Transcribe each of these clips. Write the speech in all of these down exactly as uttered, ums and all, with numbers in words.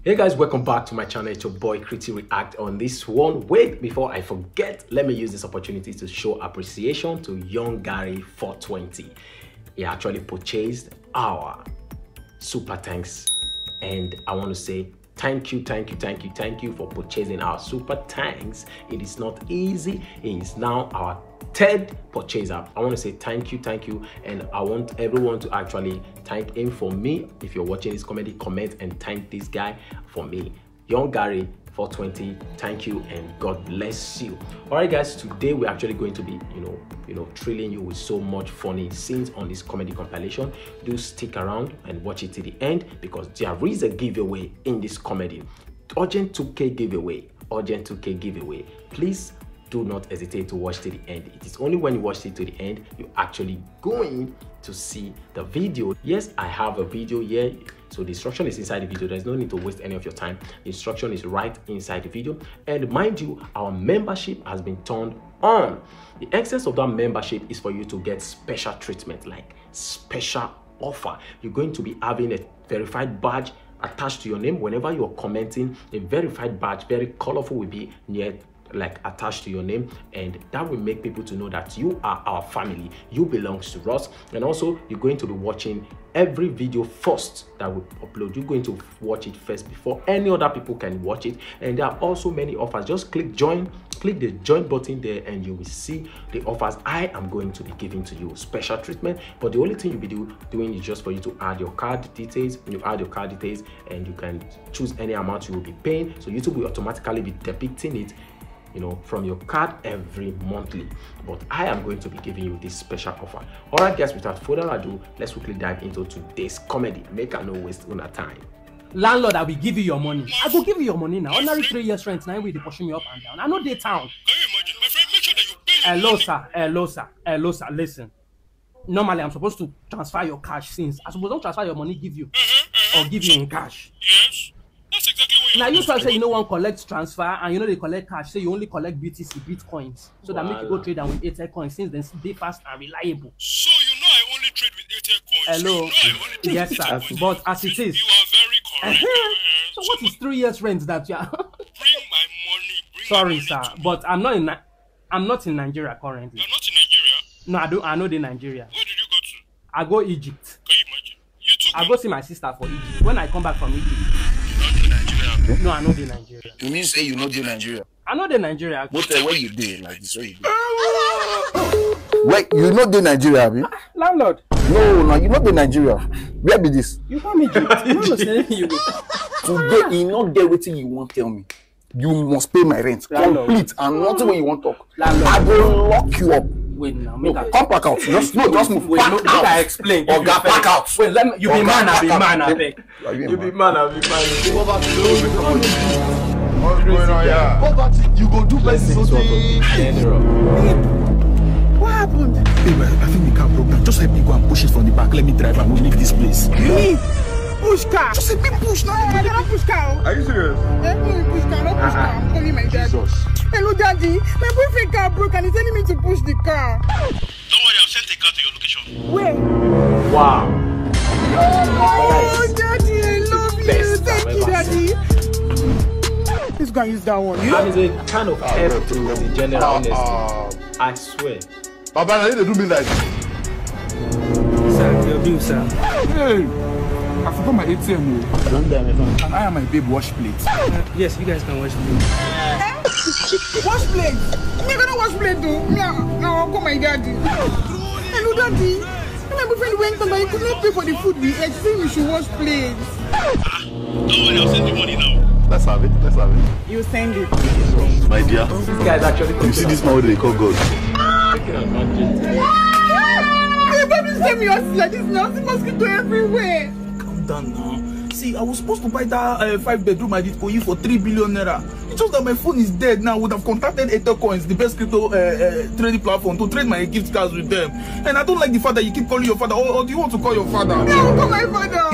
Hey guys, welcome back to my channel. It's your boy Kriti React. On this one, wait, before I forget, let me use this opportunity to show appreciation to Young Gary four twenty. He actually purchased our super tanks, and I want to say thank you, thank you, thank you, thank you for purchasing our super tanks. It is not easy. He is now our third purchaser. I want to say thank you, thank you, and I want everyone to actually thank him for me. If you're watching this comedy, comment and thank this guy for me. Young Gary four twenty, thank you and God bless you. All right, guys, today we're actually going to be, you know, you know, thrilling you with so much funny scenes on this comedy compilation. Do stick around and watch it to the end, because there is a giveaway in this comedy. Urgent two K giveaway. Urgent two K giveaway. Please do not hesitate to watch to the end. It is only when you watch it to the end you actually going to see the video. Yes, I have a video here. So the instruction is inside the video. There's no need to waste any of your time. The instruction is right inside the video. And mind you, our membership has been turned on. The essence of that membership is for you to get special treatment, like special offer. You're going to be having a verified badge attached to your name. Whenever you're commenting, a verified badge, very colorful, will be near, like, attached to your name, and that will make people to know that you are our family, you belongs to us. And also, you're going to be watching every video first that we upload. You're going to watch it first before any other people can watch it. And there are also many offers. Just click join, click the join button there, and you will see the offers I am going to be giving to you. Special treatment, but the only thing you'll be do, doing is just for you to add your card details. You add your card details, and you can choose any amount you will be paying. So YouTube will automatically be debit it, you know, from your card every monthly. But I am going to be giving you this special offer. All right, guys, without further ado, let's quickly dive into today's comedy. Make I no waste una time. Landlord, I will give you your money. I go give you your money now. Ordinary three years rent, now we dey push me up and down. I know the town. Can you imagine? My friend, make sure that you pay your Hello, money. Sir. Hello, sir. Hello, sir. Listen. Normally, I'm supposed to transfer your cash since. I suppose don't transfer your money, give you, uh-huh, uh-huh, or give you in cash. Yes. That's exactly what you Now you try say you no one collect transfer and you know they collect cash. Say you only collect B T C, Bitcoins, so that make you go trade them with Airtel coins since they fast and reliable. So you know I only trade with Airtel coins. Hello. You know I only trade Yes, with sir. Airtel coins. But as it is. You are very correct. So what is three years rent that you are? Bring my money. Bring Sorry, my money sir, but I'm not in. Ni- I'm not in Nigeria currently. You're not in Nigeria? No, I don't. I know the Nigeria. Where did you go to? I go Egypt. Can you imagine? You took I go see my sister for Egypt. When I come back from Egypt. You not in Nigeria? No, I know the Nigeria. You mean say you not in Nigeria? I know the Nigeria. What uh, where you dey like this? Where you dey? Wait, you not the Nigeria, abi? Landlord. No, no, you not the Nigeria. Where be this? You come Egypt. You know the same thing you go. Today, he not get wetin you wan tell me. You must pay my rent. Landlord. Complete and nothing wey you wan talk. Landlord. I go lock you up. Wait now, No, make I come pack out. Just no, just move. Wait, Pack no, make out. I explain. Oga, pack out. Wait, let me. You be Oga, man, I be pack out. Man, I beg. You be man, I be man. Poverty, no be poverty. What's going on here? Poverty, you go do person Blessings to something. General. What happened? Babe, I, I think the car broke down. Just help me go and push it from the back. Let me drive and we leave this place. Me? Push car? Just help me push now. I cannot push car. Are you serious? Help me push car, not push car. I'm calling my dad. Jesus. Hello, daddy. My boyfriend car broke and he's telling me to push the car. Don't worry, I'll send a car to your location. Where? Wow. Oh, daddy, I love you. Best Thank I've you, ever daddy. This guy use that one. And it's a kind of theft to the general, honestly. I swear. Baba, na you dey do me like this. Sir, your bill, sir. Hey, I forgot my A T M o. Don't die, my friend. Can I and my babe wash plates? Uh, yes, you guys can wash plates. Wash plate? Me, I cannot wash plate o. Me, I, I wan call my daddy. Hello, daddy. When my boyfriend went somewhere, he could not pay for the food we ate. He said we should wash plates. Don't worry, I'll send you money now. Let's have it. Let's have it. You send it. My dear, This guy is actually you see this man wey dey call God? Taking advantage. Hey, why do you send me houses like this now? See mosquito everywhere. Calm down now. See, I was supposed to buy that uh, five bedroom at Ikoyi for three billion naira. It's just that my phone is dead now. I would have contacted Ether Coins, the best crypto uh, uh, trading platform, to trade my gift cards with them. And I don't like the fact that you keep calling your father. Or, or do you want to call your father? No, call my father.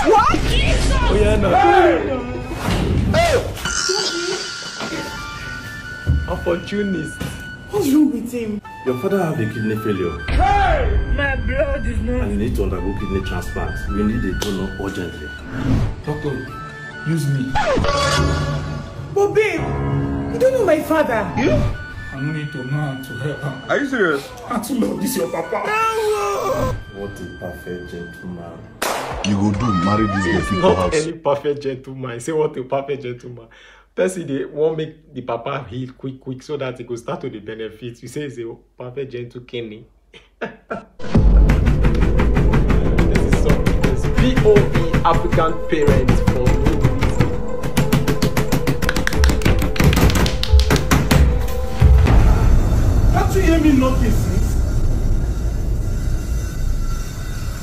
What? Oh, yeah, no. Hey! Opportunist. What's wrong with him? Your father have a kidney failure. My blood is not. And you need to undergo kidney transplant. We need a donor urgently. Doctor, use me. But babe, you don't know my father. I no need to know how to help am. Are you serious? I too love this your papa. What a perfect gentleman. You go do, marry this girl, keep for house. Not any perfect gentleman. Say what a perfect gentleman. Person dey wan make the papa heal quick quick so that he go start to dey benefit. You say he's a perfect gentle kidney. This is something. It's P O V African parents for no reason. Can't you hear me knocking since?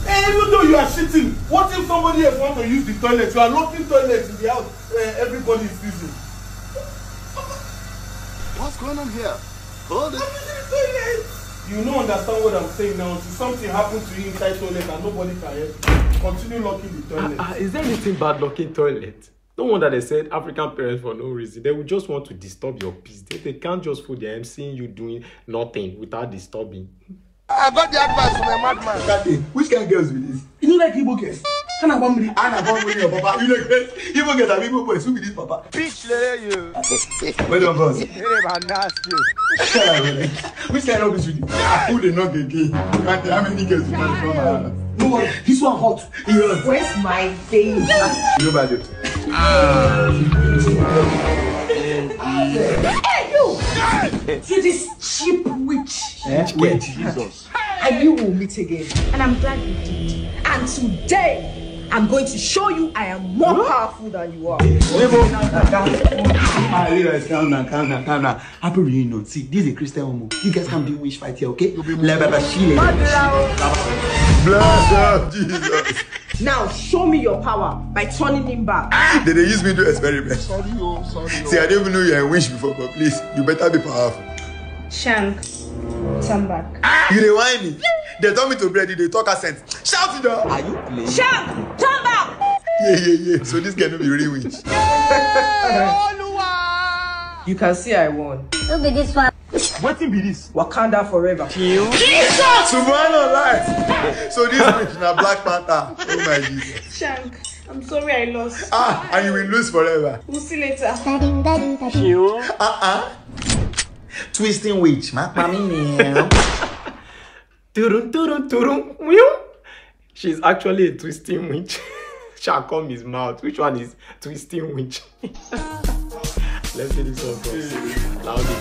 Eh, even though you are shitting, what if somebody else want to use the toilet? You are locking toilets in the house. Eh, everybody is using. What's going on here? Hold it. I'm using the toilet. You no understand what I'm saying now. Until something happened to you inside toilet and nobody can help you, continue locking the toilet. Ah, ah, is there anything bad locking toilet? No wonder they said African parents for no reason. They will just want to disturb your peace. They, they can't just fool them seeing you doing nothing without disturbing. I got the advice from a madman. That day, which kind of girls be this? You know, like Igbo girls. Can I want me? And I want me, your papa. You like this? Igbo girls are Igbo boys. Who be this papa? Bitch, lele you. Well done, boss. Hey, man, nasty. Which kind of rubbish with you? Ah, who dey knock again? How many girls you can from? No, this one hot. Yeah. Where's my baby? You know about it. Hey, you! You this cheap witch. Eh? Witch, Jesus. And you will meet again. And I'm glad you did. And today, I'm going to show you I am more powerful than you are. Calm down, calm down, calm down, calm down. Happy reunion. See, this is a Christian woman. You guys can't do witch fight here, okay? Blessed Jesus. Now show me your power by turning him back. They dey use me do experiment. Sorry, oh, sorry. See, I didn't even know you were a witch before, but please, you better be powerful. Shank, turn back. You dey whine me. They turn me to bread, you dey talk accent. Shout it down. Are you playing? Shank, turn back. Yeah, yeah, yeah. So this guy no be real witch. You can see I won. Who be this one? Wetin be this? Wakanda forever. Jesus! Subhanallah. So this witch na Black Panther. Oh my Jesus. Shank, I'm sorry I lost. Ah, and you will lose forever. We'll see later. Uh-uh. Twisting witch. Ma, ma, me, me. Turun, turun, turun. Meow. She's actually a twisting witch. Shall come his mouth. Which one is twisting witch? Let's see this one first. Loudly.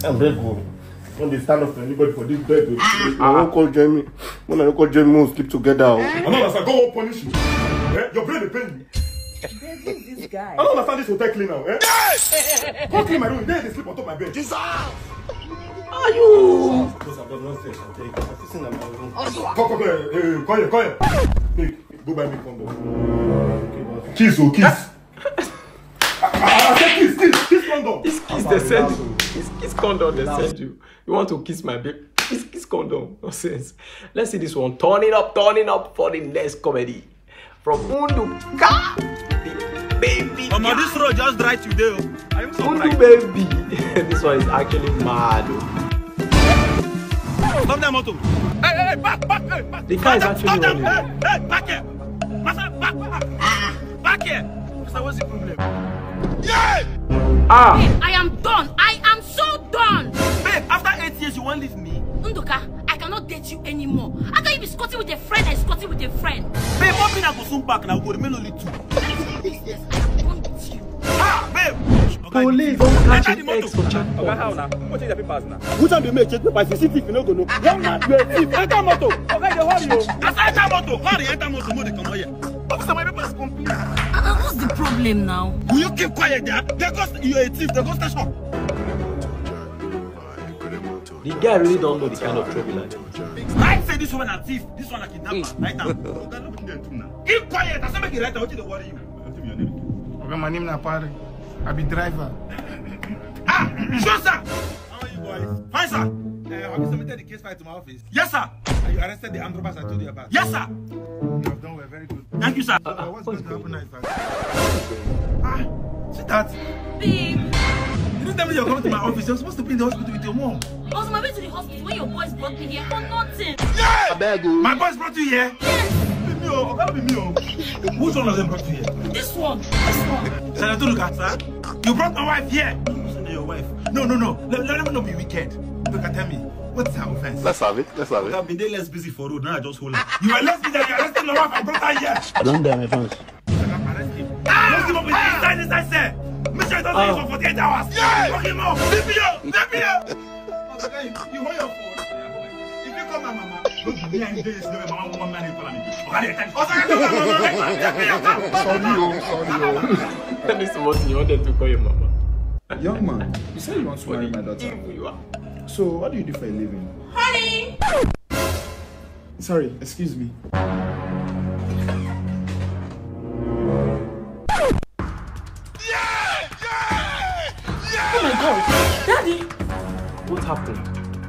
I'm very good. When they stand up for anybody for this bed, oh. I won't call Jamie. When I don't call Jamie, we'll sleep together. Oh. I know that's go punish you. Eh? Your brain dey pain you. Babe, who's this guy? I don't understand this hotel clean now. Eh? Come clean my room. Then they sleep on top my bed. Jesus! Are you? Because I've done nonsense. I'm taking. I'm fixing my room. Come, come, come, eh, eh, come here, come here. Hey, go buy me condom. Kiss, oh, kiss. I, I, I said kiss, kiss, kiss condom. This kiss they send you. This kiss condom they send you. You want to kiss my babe? Kiss, kiss condom. Nonsense. Let's see this one. Turning up, turning up for the next comedy. From Unduka. Baby. Omo, this road just dry today. Oh. Are you Undu surprised? Baby. This one is actually mad. Oh. Stop that motor. Hey, hey, hey, back, back, hey, back. The car is actually running. Stop that. Hey, hey, back here. Master, back, back. Back here. Master, what's the problem? Yeah! Ah! Babe, I am done. I am so done. Babe, after eight years, you won't leave me? Nduka, I cannot date you anymore. How can you be squatting with a friend and squatting with a friend? Babe, one thing I go soon back now, go remain only two. Yes, yes, I am done with you. Ah, babe! Police don catch him ex for checkpoint. Oga, how na? Wetin the papers na? Which time dey make check papers? You see thief, you no go know. Young man, you a thief. Enter motor. Oga, you dey hurry o. As I enter motor, hurry, enter motor, make they comot here. Officer, my papers complete. Uh, uh, what's the problem now? Will you keep quiet there? They go st-, you're a thief. They go station. The guy really don't know the kind of trouble I dey. I say this one a thief. This one a kidnapper. Write am. Oga, look at them too now. Keep quiet. I say make you write am. Wetin dey worry you? Wetin be your name? Oga, my name na Pare. I be driver. Ah, sure, sir. How are you boys? Fine, sir. Uh, have you submitted the case file to my office? Yes, sir. And you arrested the armed robbers I told you about? Yes, sir. You have done well, very good. Thank you, sir. Uh, what's going to happen now is that, ah, see that? Babe, Don't tell me you're coming to my office. You're supposed to be in the hospital with your mom. I was on my way to the hospital when your boys brought me here for nothing. I beg you. My boys brought you here? Yes. Be me, oh. Oga, be me, oh. Which one of them brought you here? This one. This one. Senator Lucas, sir? You brought my wife here. Your wife. No, no, no. Let, let, let me not be wicked. Look at me. What's her offense? Let's have it. Let's have it. I've been there less busy for road. Now I just hold her. You were less busy. You arrested my wife and brought her here. I don't dare my fans. Arrest him. Lock him up inside, inside cell. Make sure he doesn't leave for forty-eight hours. Yeah. Lock him up. D P O. D P O. Oga, you, you hold your phone. If you call my mama, don't be behind this. No, my mama, one man, you call me. Oga, they tell you. Oga, they tell my mama. Sorry, oh, sorry, oh. Tell me something you wanted to call your mama. Young man, you said you want to marry my daughter. Evil you are. So, what do you do for a living? Honey! Sorry, excuse me. Oh my God, Daddy! What happened?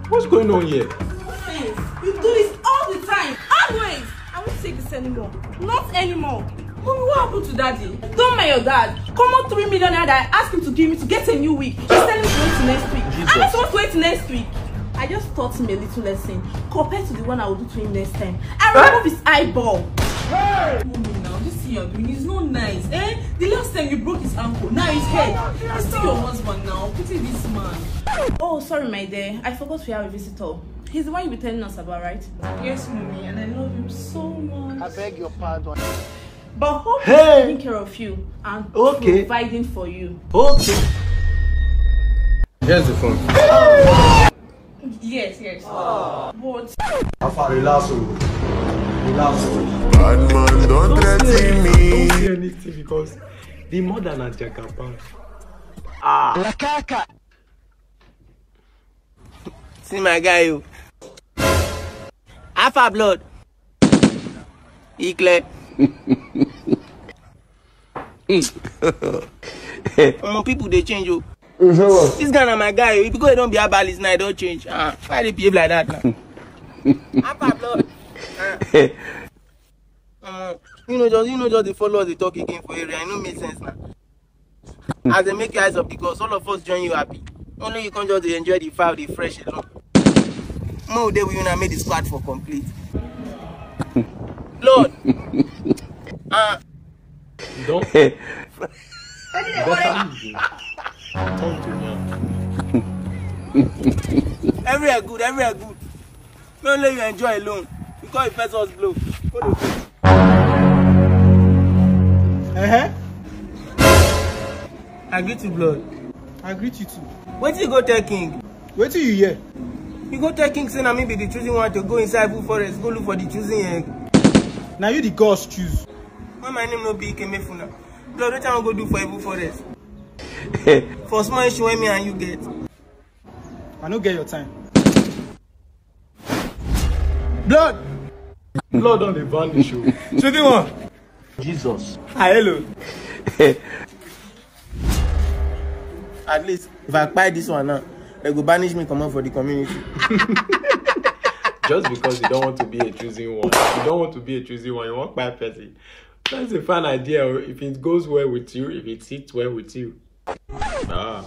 What's going on here? Things. You do this all the time. Always. I won't take this anymore. Not anymore. Mommy, what happened to Daddy? Don't mind your dad. Common three million naira that I asked him to give me to get a new wig. He's telling me to wait till next week. I'm not supposed to wait till next week. I just taught him a little lesson. Compared to the one I will do to him next time, I will remove his eyeball. Mommy, now, this thing you're doing is not nice, eh? The last time you broke his ankle, now his head. He's still your husband now. Pity this man. Oh, sorry, my dear. I forgot we have a visitor. He's the one you've been telling us about, right? Yes, Mommy, and I love him so much. I beg your pardon. But hope he's taking care of you and providing for you. Okay. Here's the phone. Yes, yes. But Alpha, relax, oh. Relax, oh. Bad man, don't threaten me. Don't say anything because the mother na Jagaban. Ah. Lakaka. See my guy, you. Alpha blood. He clear. Omo, people dey change, oh. This guy na my guy, oh. If you go, don't be herbalist now, don't change. Ah, why they behave like that now? Alpha blood. Ah. Omo, you know, just, you know, just dey follow us dey talk again for area. It no make sense now. As they make you eyes of the gods, all of us join you happy. Only you can't just dey enjoy the fire, the fresh alone. Mo dey with you now, make the squad for complete. Lord. Ah. You don't. Better leave you. Talk to me. Everywhere good, everywhere good. No let you enjoy alone. You call the first house blow. Go dey go. Uh-huh. I greet you, blood. I greet you too. Wetin you go tell king? Wetin you hear? You go tell king say na me be the chosen one to go inside evil forest, go look for the chosen egg. Na you the gods choose. When my name no be Ikemefuna. Blood, wetin I wan go do for evil forest? For small issue wey me and you get. I no get your time. Blood! Blood don dey vanish o. Shooting one. Jesus. Ah, hello. At least, if I kpai this one now, they go banish me comot for the community. Just because you don't want to be a chosen one. You don't want to be a chosen one. You wan kpai person. That's a fine idea, oh, if it goes well with you, if it sits well with you. Ah.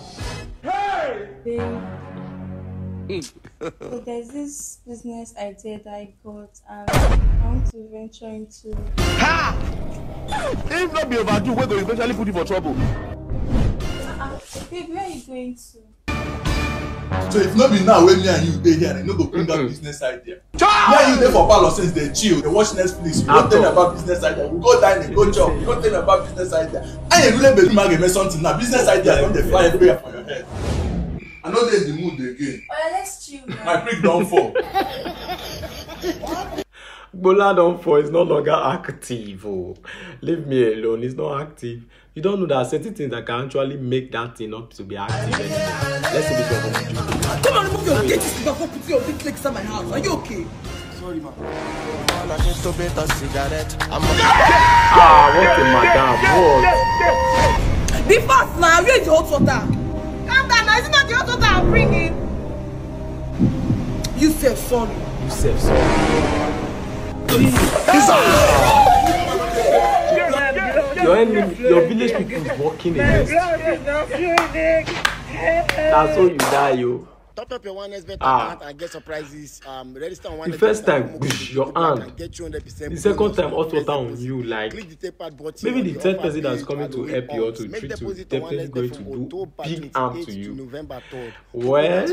Babe. So there's this business idea that I got and I want to venture into. Ha! If not be overdo, we're going to eventually put you for trouble. Uh-uh. Babe, where are you going to? So if not be now, when me and you dey here, I no go bring that business idea. Me and you dey for palace since they chill, they watch Netflix. You don't tell me about business idea. We go dine, go chop. You don't tell me about business idea. I ain't really been mad about something now. Business idea don dey fly everywhere for your head. I no dey in the mood again. Oh, let's chill now. My prick don fall. Bola don fall. It's no longer active. Oh. Leave me alone. It's not active. You don't know that certain things that can actually make that thing not to be active anymore. Let's see this one. Come on, remove your dirty slippers. Go put your big legs inside my house. Are you okay? Sorry, ma. All I need to beat a cigarette. I'm Ah, what a madam. What? Be fast now. Where is the hot water? Calm down now. Is it not the hot water I'm bringing? You sef sorry. You sef sorry. Your enemy, your village people is working against you. Na so you die, yo. Top up your one X bet Ah. Account and get surprises. Um, register on one The first time, whoosh, your hand. The second time, hot water on you. Like, maybe the third person that's coming to help you or to treat you definitely going to do big harm to you. Well,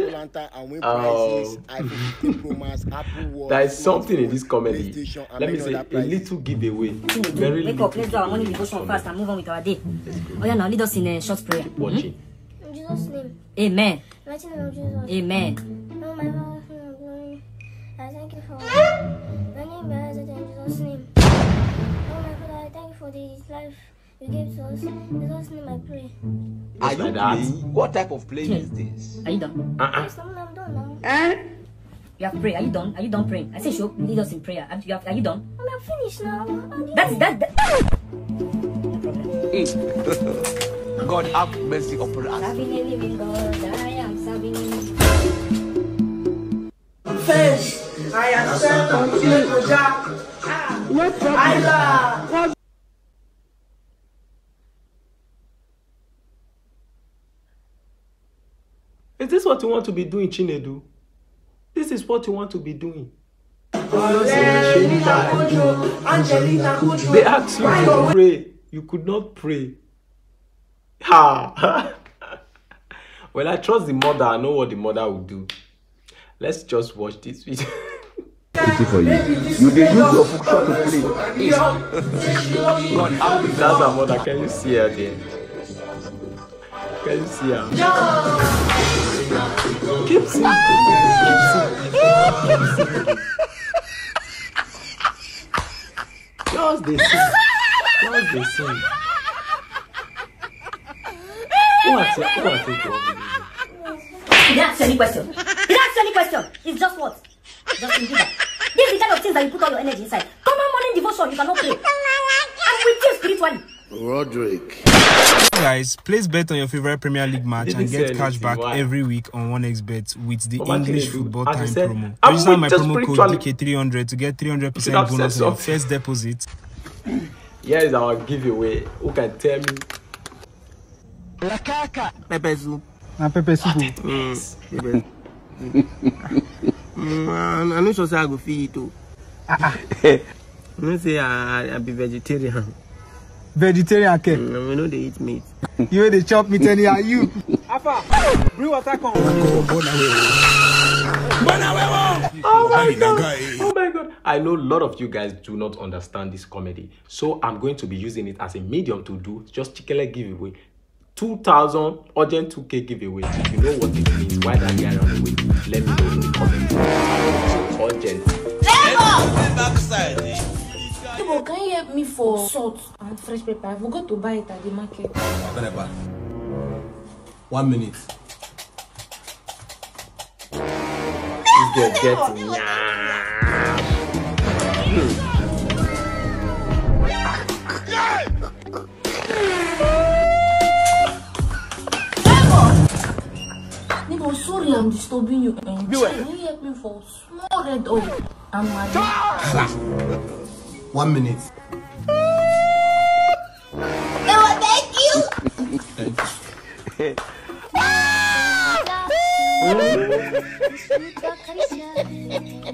there is something in this comedy. Let me say a little giveaway. Very little. Let's do our morning devotion fast and move on with our day. Oh yeah, now lead us in a short prayer. Watching. In Jesus' name. Amen. Mighty name of Jesus. Amen. Oh my Father, King of glory, I thank you for many blessed in Jesus' name. Oh my Father, I thank you for this life you gave to us. In Jesus' name I pray. Are you playing? What type of playing is this? Are you done? Uh-uh. Yes, I'm done now. You have prayed. Are you done? Are you done praying? I say, show lead us in prayer. Are you, have, are you done? I'm finished now. That's that. that God have mercy upon us. Serving a living God, I am serving a living First, I accept until Oja. I lie. Is this what you want to be doing, Chinedu? This is what you want to be doing. They asked you to pray. You could not pray. Ha! Well, I trust the mother. I know what the mother will do. Let's just watch this video. Pity for you. You dey use your future to play. God, how is That's her mother. Can you see her there? Can you see her? Keep singing. Keep singing. Keep singing. Just dey sing. Just dey sing. Who ask you? Who ask you to open this? He didn't ask you any question. He didn't ask you any question. It's just what? Justin Bieber. This is the kind of things that you put all your energy inside. Common morning devotion, you cannot pray. I'm with you spiritually. Roderick. Guys, place bet on your favorite Premier League match Did and he say get anything? Cash back Why? Every week on one X Bet with the Mama English Chinedu, Football as he Time said, promo. "I'm Register with my you promo code spiritually." D K three hundred to get three hundred You should percent have bonus said on your something. First deposit. Here is our giveaway. Who can tell me? Pepper soup. Na pepper soup. Mm, pepper soup. Mm, I, I no sure say I go fit eat o. You know say I, I, I be vegetarian. Vegetarian ke. Mm, we no dey eat meat. You wey dey chop meat anyhow you. Afa, bring water come. Oh my god! Oh my god! I know a lot of you guys do not understand this comedy, so I'm going to be using it as a medium to do just chikele giveaway, two thousand urgent two K giveaway. If you know what it means, why that guy run away? Let me know in the comments. Urgent. People, can you help me for salt and fresh pepper? I forgot to buy it at the market. One minute. This girl get nyash. Neighbor, sorry I'm disturbing you. Eh? Can you help me for small red oil and Maggi? One minute. Neighbor, thank you.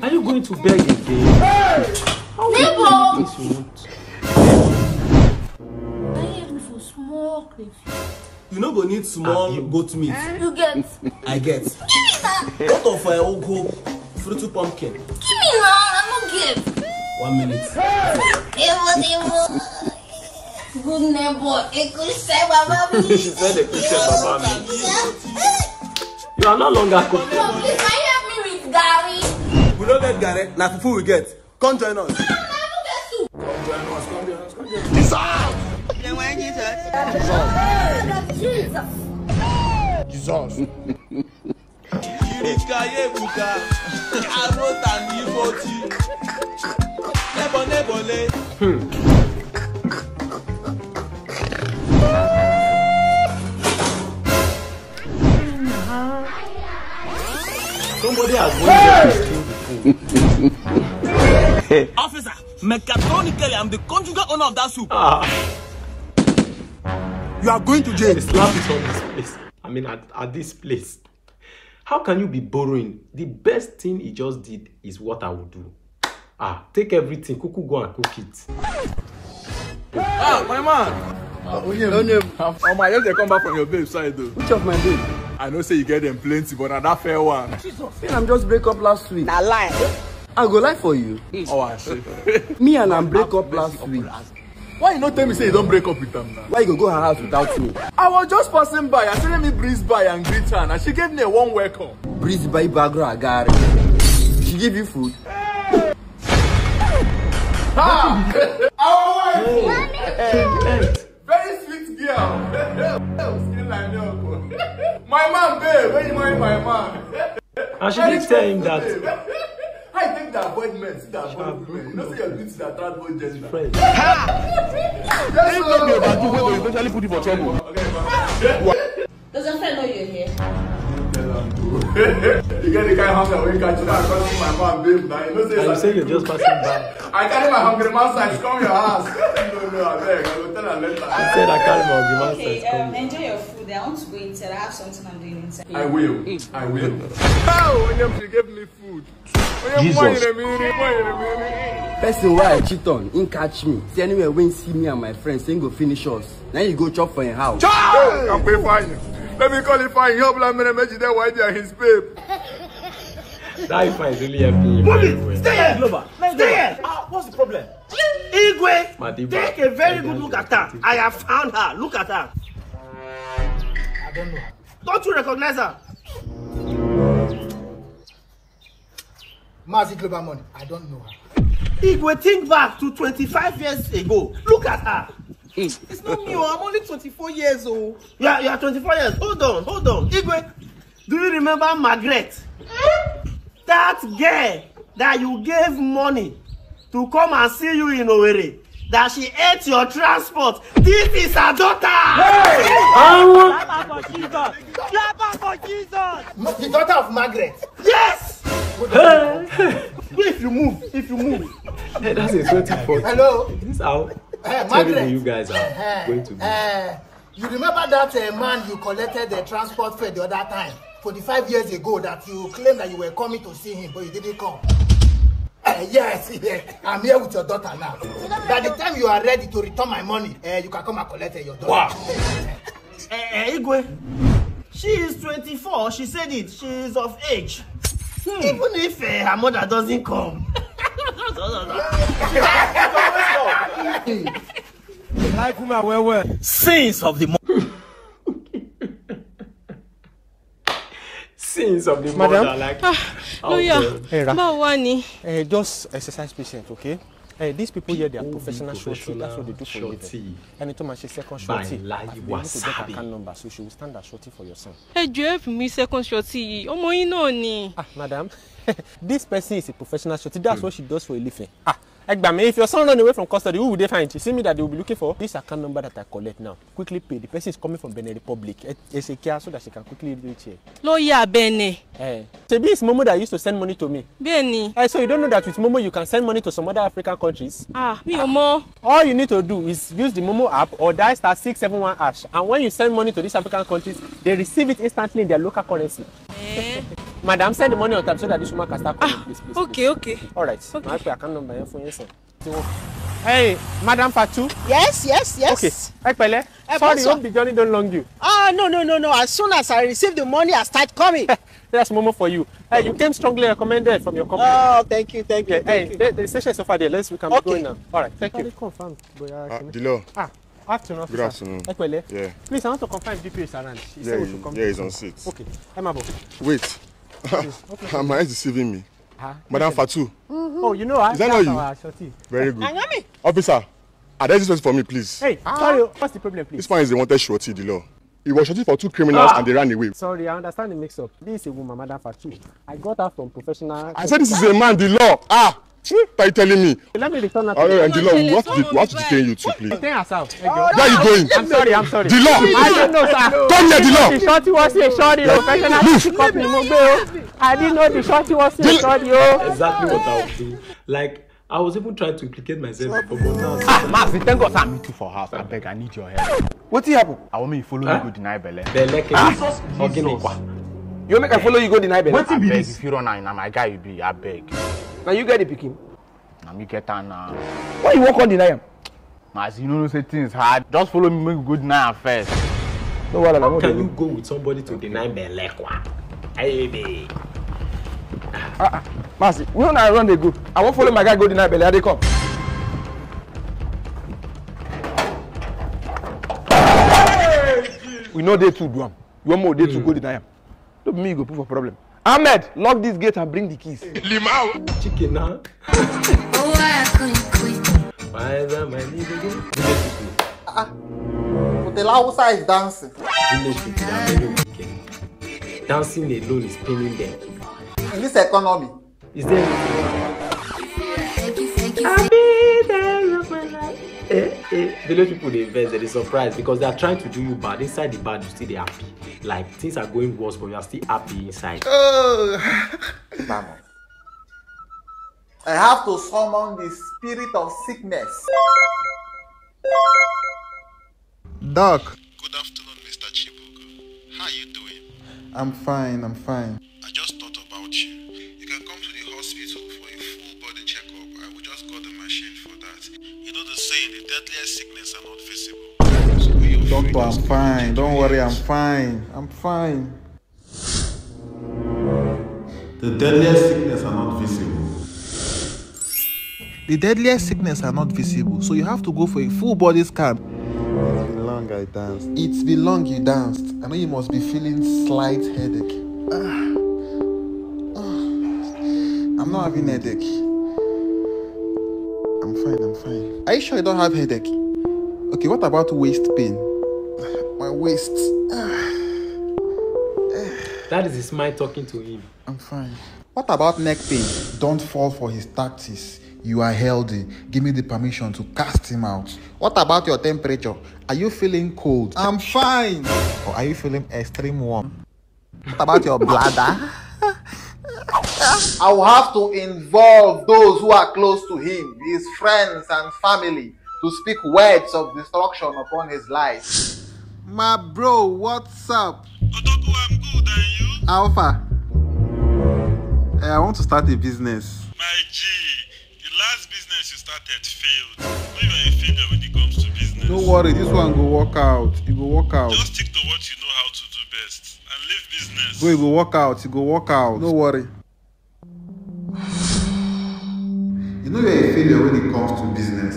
Are you going to beg again? How many Neighbor! things you want? Can you help me for small crayfish? You no go need small goat meat. You get. I get. What of uh, ogo fruity pumpkin? Give me now, I no get. One minute. Neighbor, neighbor. Good neighbor, a good say, Baba. She said a good say, Baba. You are no longer cooking. Please, can you help me with Gary? We no get garri. Na fufu we get. Come join us. I don't get soup. Come join us. Come join us. Come join us. Jesus. Jesus. Jesus. Yirika yebuka, carrot and iboti. Nebo nebole. Somebody has gone there to steal the food. Officer, mechatronically, I'm the conjugal owner of that soup. Ah, You are going to jail. slap it on his face. mean, at, at this place, how can you be borrowing? The best thing he just did is what I would do. Ah, take everything, kuku, go and cook it. Ah, my man. Your name? Oh my, just dey come back from your babe side though. Which of my babe? I know say you get them plenty, but na that fair one. Me and am just break up last week. Na lie. I go lie for you. Oh, I see. Me and am break up last week. Why you no tell me say you don break up with am now? Why you go go her house without me? I was just passing by. I said let me breeze by and greet her, and she gave me a warm welcome. Breeze by Bagro Agari. She give you food? Ah! Our wife! Very sweet girl. Skin like milk. My man, babe, when you marry my man. And she did tell him that. I take the avoid men, see the avoid women. You know say your beauty dey attract both gender. Friend. Yes, sir. Especially put you for trouble. Okay, man. Does your friend know you're here? Tell am to. You get the kind hunger wey catch you. I come see my man, babe. Now you know say And you say you're just passing by. I carry my hungry man size come your house. No, no, I beg. I go tell her later. He said I carry my hungry man Okay, size um, come. Enjoy your food. I want to go inside. I have something I'm doing inside. I will. I will. Oh, when she gave me food. Jesus. Person wey I cheat on, him catch me. Say anywhere wey him see me and my friends, say him go finish us. Now you go chop for him house. Child! I'm pay fine. Let me call it fine. Help la mere meji there why they are his babe. That if I really help you. Mommy, stay here, Loba. Stay here. Ah, what's the problem? Igwe, Madiba. Take a very good look at her. I have found her. Look at her. I don't know. Don't you recognize her? Mazi Global Money, I don't know her. Igwe, think back to twenty-five years ago. Look at her. It's not me, oh, I'm only twenty-four years old. You are, you are twenty-four years. Hold on, hold on. Igwe, do you remember Margaret? That girl that you gave money to come and see you in Owerri, that she ate your transport. This is her daughter. Clap for Jesus! Clap for Jesus! The daughter of Margaret. Yes. If you move, if you move. Hey, that's a sweaty foot. Hello. This is how Hey, terrible Margaret. You guys are Eh, going to be. Eh, you remember that uh, man you collected the transport fare the other time, forty-five years ago, that you claimed that you were coming to see him, but you didn't come? Uh, yes, yes. I'm here with your daughter now. By the time you are ready to return my money, uh, you can come and collect uh, your daughter. Eh, eh, Igwe, she is twenty-four. She said it. She is of age. Even if eh, her mother doesn't come. Like woman well well. Sins of the mo- Sins of the Madam? Mother, like Ah, how lawyer, the- Hey, Ra. Bawani. Eh, just exercise patience, okay? Eh, these people here, they are professional shorty. That's what they do for a living. Ẹni tó máa ṣe second By shorty. Lai I've been able to get Wasabi. Account number, so she will stand as shorty for your son. Ẹ jọ̀ọ́, help me, second shorty yìí. Ọmọ yín náà ni. Ah, madam, this person is a professional shorty. That's what she does for a living. Ah, ẹ gbà mí, if your son run away from custody, who will they find? You see me that they will be looking for? This account number that I collect now. Quickly pay. The person is coming from Benin Republic. Ẹ ẹ ṣe kíá so that she can quickly reach here. Lawyer Benin. Eh. Ṣebí it's Momo that used to send money to me. Bẹ́ẹ̀ni. Eh, so you don't know that with Momo you can send money to some other African countries? Ah, mi ò mọ̀. All you need to do is use the Momo app or dial star six seven one hash. And when you send money to these African countries, they receive it instantly in their local currency. Eh. Madam, send the money on time so that this woman can start calling, please, please, please. Okay, okay. All right. Okay. Màá pe account number yẹn fún yín sir. Hey, Madam Fatu. Yes, yes, yes. Okay. Ẹ pẹ̀lẹ́. Ẹ Sorry, bọ́ sọ. Hope the journey don't long you. Ah, no, no, no, no. As soon as I receive the money, I start coming. That's Momo for you. Hey, you came strongly recommended from your company. Oh, thank you, thank you, Yeah, thank hey, you. the, the station so far there. Let's we can be Okay. Going now. All right, thank you. Confirm. Bóyá Ah, kìíní. Dilo. Ah, afternoon, Good officer. Afternoon. Ẹ pẹ̀lẹ́. Yeah. Please, I want to confirm if D P O is around. She said Yeah, we should come. Yeah, he's on set. Okay, ẹ má bọ̀. Wait. Am I deceiving me? Ah, Madam okay. Fatu. Oh, you know her? Is that That's not you? Our shorty. Very good. Ayami. Officer, address this person for me, please. Hey, sorry. What's the problem, please? This man is a wanted shorty, Dilo. He was shorty for two criminals Ah! And they ran away. Sorry, I understand the mix-up. This is a woman, Madam Fatu. I got her from professional. I said this is a man, Dilo. Ah! What are you telling me? Let me return her. All right, To Dilo, we have to, we have to detain you too, please. Detain herself. Where are you going? I'm sorry, I'm sorry. Dilo! I didn't know, sir. Come here, Dilo! The shorty was a shorty. Like, Professional move. She caught me. Mo gbé o. I didn't know the shorty was a shorty. Oh. Exactly what I would do. Like, I was even trying to implicate myself before, but now. Ah, Mazi, thank God say I meet you for house. I beg, I need your help. Wetin happen? I want me follow you go deny belle. Belle ke. Ah, Jesus, Ogini kwa. You make I follow you go deny belle? Wetin be this? If you run am, na my guy you be, I beg. Now you get the pikin. Na me get am now. Why you wan come deny am? As you know say things hard, just follow me make we go deny am first. No wahala, no. How can you go with somebody to deny belle kwa? Hey, babe. Ah, ah, Mazi, we no na run dey go. I wan follow my guy go deny belle. I dey come. We no dey too do am. You wan more dey too go deny am. No be me you go put for problem. Ahmed, lock this gate and bring the keys. Limau. Chicken now. Oh, I couldn't quit. Why is that my name again? Village people. Ah, Hotel Hausa is dancing. Village people are very wicked. Dancing alone is paining them. In this economy, is there anything? Happy days of my life. Eh, eh. Village people dey vex, they dey surprise because they are trying to do you bad. Inside the bad, you still dey happy. Like, things are going worse, but you are still happy inside. Oh. Vamos. I have to summon the spirit of sickness. Doc. Good afternoon, Mister Chibugo. How are you doing? I'm fine, I'm fine. I just thought about you. You can come to the hospital for a full body checkup. I will just got the machine for that. You know the saying, the deadliest sickness are not visible. So when you're free, doctor, I'm fine. Don't worry, I'm fine. I'm fine. The deadliest sickness are not visible. The deadliest sickness are not visible, so you have to go for a full body scan. It's been long I danced. It's been long you danced. I know you must be feeling slight headache. Ah. Ah. I'm not having headache. I'm fine, I'm fine. Are you sure you don't have headache? Okay, what about waist pain? My waist. Ah. That is his mind talking to him. I'm fine. What about neck pain? Don't fall for his tactics. You are healthy. Give me the permission to cast him out. What about your temperature? Are you feeling cold? I'm fine. Or are you feeling extreme warm? What about your bladder? I will have to involve those who are close to him, his friends and family, to speak words of destruction upon his life. My bro, what's up? Odogu, I'm good, and you? Alpha. Eh, I want to start a business. My G, the last business you started failed. No, you are a failure when it comes to business. No worry, this one go work out. It go work out. Just stick to what you know how to do best and leave business. Bro, it go work out. It go work out. No worry. You know you're a failure when it comes to business.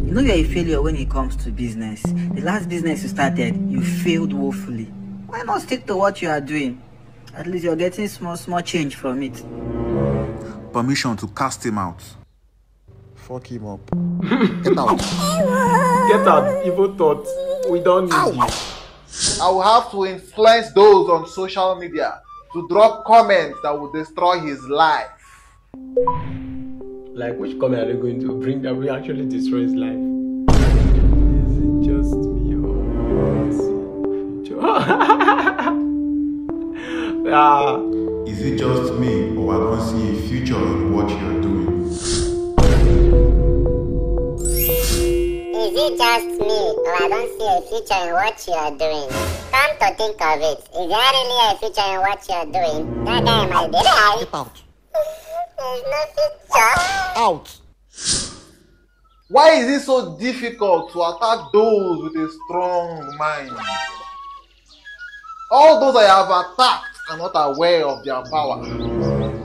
You know you're a failure when it comes to business. The last business you started, you failed woefully. Why not stick to what you are doing? At least you're getting small, small change from it. Permission to cast him out. Fuck him up. Get out. Get out, evil thought. We don't need you. I will have to influence those on social media to drop comments that will destroy his life. Like, which comment are they going to bring that will actually destroy his life? Is it just me or ah. Is it just me or I don't see a future in what you're doing? Is it just me or I don't see a future in what you are doing? Come to think of it, is there really a future in what you are doing? That guy might be right. Get out. There's no future. Out. Why is it so difficult to attack those with a strong mind? All those I have attacked are not aware of their power.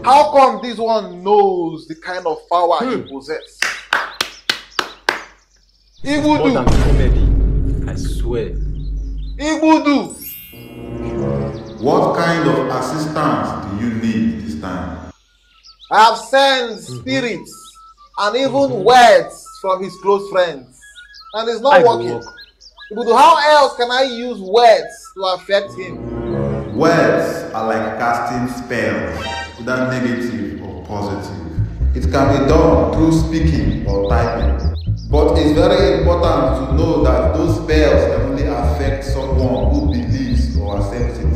How come this one knows the kind of power he possesses? More than comedy, I swear. Igbudu! What kind of assistance do you need this time? I have sent spirits and even words from his close friends, and it's not working. Igbudu, how else can I use words to affect him? Words are like casting spells, whether negative or positive. It can be done through speaking or typing. But it's very important to know that those spells can only affect someone who believes or accepts it.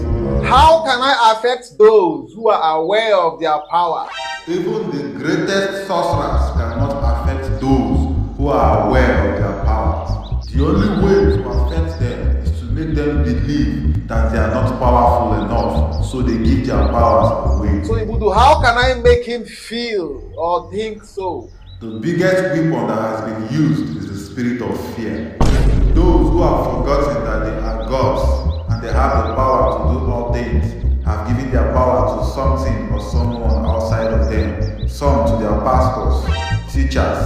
How can I affect those who are aware of their power? Even the greatest sorcerers cannot affect those who are aware of their power. The only way to affect them is to make them believe that they are not powerful enough, so they give their powers away. So, Ibudu, how can I make him feel or think so? The biggest weapon that has been used is the spirit of fear. Those who have forgotten that they are gods and they have the power to do all things have given their power to something or someone outside of them. Some to their pastors, teachers,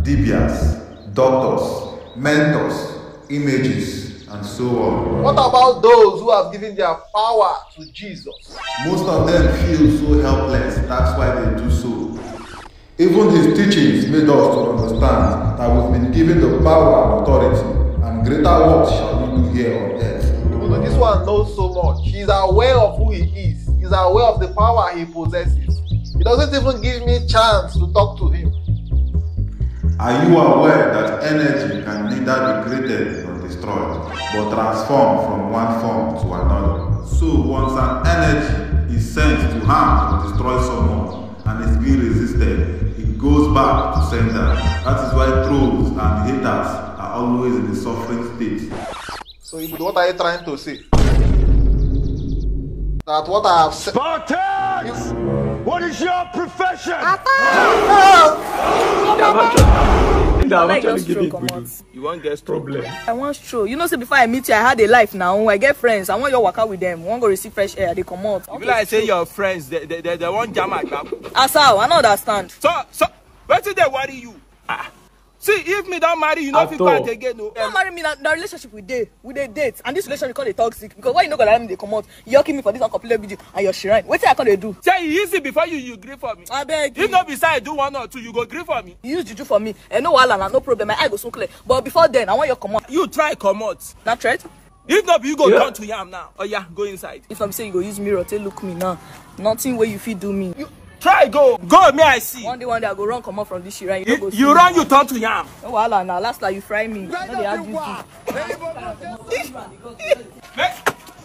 dibias, doctors, mentors, images, and so on. What about those who have given their power to Jesus? Most of them feel so helpless, that's why they do so. Even his teachings made us to understand that we've been given the power and authority, and greater works shall we do here on earth. Ibudu, this one knows so much. He's aware of who he is. He's aware of the power he possesses. He doesn't even give me chance to talk to him. Are you aware that energy can neither be created nor destroyed, but transform from one form to another? So once an energy is sent to harm or destroy someone and is being resisted, it goes back to sender. That is why trolls and haters are always in a suffering state. So, Ibudu, what are you trying to say? That what I have said. Spartans! What is your profession? Like just throw comot. You wan get problem. I wan stroll. You know say before I meet you, I had a life now. I get friends. I wan your waka with them. We wan go receive fresh air. They comot. You be like say your friends, they, they, they, they wan jam my back. As how? I no understand. So, so, wetin dey worry you? Ah, see, if me don marry, you no fit go out again o. No marry me, na, na relationship we dey. We dey date. And this relationship called a toxic. Because why you no go allow me dey comot? You yoki me for this uncompleted video and your shrine. Wetin I come dey do? Say e easy before you, you gree for me. Abeg. If no be say I do one or two, you go gree for me. You use juju for me. Eh, no wahala na, no problem. My eye go soon clear. But before then, I wan your comot. You try comot. Na threat? If no be you go turn to yam now. Oya, go inside. If I'm say you go use mirror take look me now, nothing wey you fit do me. You try go. Go, may I see. One day, one day, I go run comot from this shrine. You, no go see You me. Run, you turn to yam. No wahala na. Last time you fry me. No dey add juju. Make,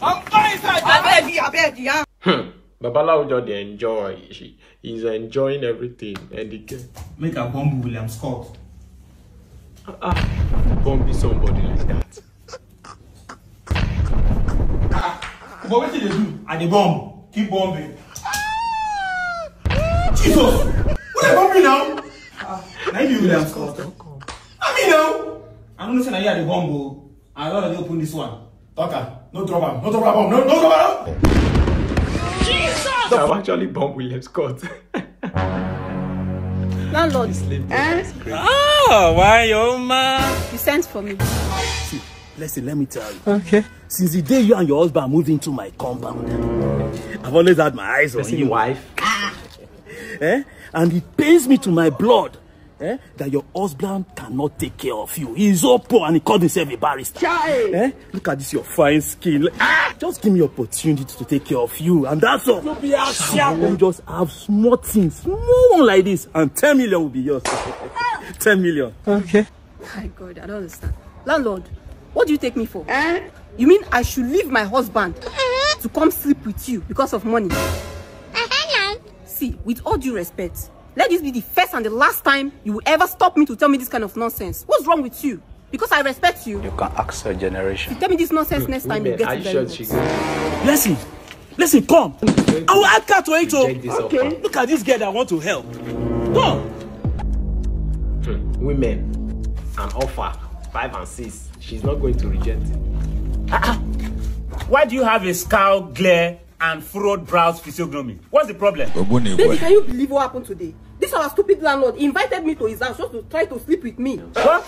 I'm going inside. Abeg, abeg, yeah. Babalawo just dey enjoy. She is enjoying everything and the girl. Make I bomb William Scott. Ah, bombing somebody like that. But wetin dey do? I dey bomb. Keep bombing. Jesus! Who dey bomb me now? Ah, na you be William Scott. I mean now. I no know say na you I dey bomb o. I don already open this one. Talker, no drop am, no drop am, no, no drop am. I've actually bombed William Scott. Landlord, Sleep. Eh? Oh, why, oh man? You sent for me. See, listen, let me tell you. Okay. Since the day you and your husband moved into my compound, I've always had my eyes on Person you. Wife. Eh? And it pains me to my blood, eh, that your husband cannot take care of you. He is so poor and he called himself a barrister. Eh? Look at this, your fine skin. Ah, just give me opportunity to take care of you, and that's all. You be a Let me just have small things, small one like this, and ten million will be yours. Ten million. Okay. My God, I don't understand. Landlord, what do you take me for? Eh? You mean I should leave my husband to come sleep with you because of money? See, with all due respect, let this be the first and the last time you will ever stop me to tell me this kind of nonsense. What's wrong with you? Because I respect you. You can ask your generation. If you tell me this nonsense next time, you Women, get are it you very sure wrong. she can? Listen, listen, come. I will add car to it. Oh. Reject this offer. Look at this girl that want to help. Come. Hmm. Women, an offer, five and six. She's not going to reject it. Why do you have a scowl glare and furrowed brows physiognomy? What's the problem? Baby, can you believe what happened today? This our stupid landlord invited me to his house just to try to sleep with me. What?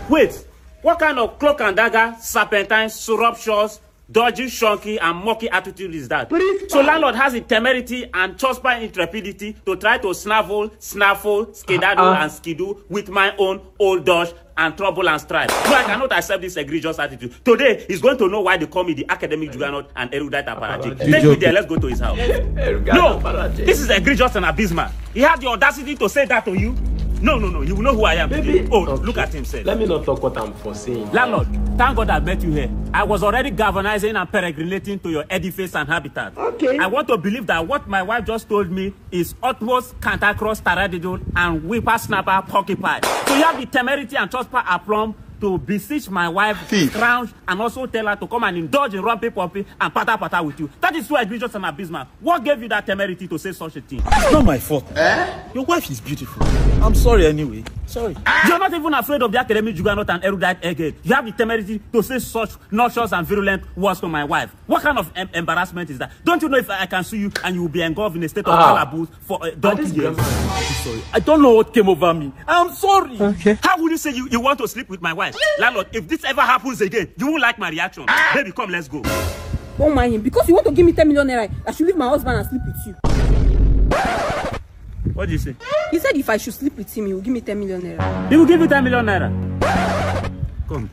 Wait, what kind of cloak and dagger, serpentine, surreptitious, dodgy, shonky, and monkey attitude is that? So landlord has the temerity and chopper intrepidity to try to snavel, snaffle, skedaddle, Ah. and skidoo with my own old dodge and trouble and strife. No, I cannot accept this egregious attitude. Today, he's going to know why they call me the academic juggernaut and erudite apologetic. Take me there, let's go to his house. No, this is egregious and abysmal. He had the audacity to say that to you. No, no, no. You know who I am. Baby, oh, okay. Look at him, sir. Let me not talk what I'm foreseeing. Landlord, thank God I met you here. I was already galvanizing and peregrinating to your edifice and habitat. Okay. I want to believe that what my wife just told me is utmost cantankerous, taradiddle, and whippersnapper porcupine. So you have the temerity and chutzpah aplomb to beseech my wife, scrounge, and also tell her to come and indulge in rumpy pumpy and pata pata with you. That is too egregious and abysmal. What gave you that temerity to say such a thing? It's not my fault. Eh? Your wife is beautiful. I'm sorry anyway. Sorry. You're not even afraid of the academic juggernaut and erudite egghead. You have the temerity to say such noxious and virulent words to my wife. What kind of em- embarrassment is that? Don't you know if I can sue you and you will be engulfed in a state of ah. Calaboose for uh, donkey years? I'm sorry. I don't know what came over me. I'm sorry. Okay. How will you say you, you want to sleep with my wife? Landlord, if this ever happens again, you won't like my reaction. Baby, come, let's go. Don't mind him. Because you want to give me ten million naira, I should leave my husband and sleep with you. What do you say? He said if I should sleep with him, he will give me ten million naira. He will give you ten million naira. Come.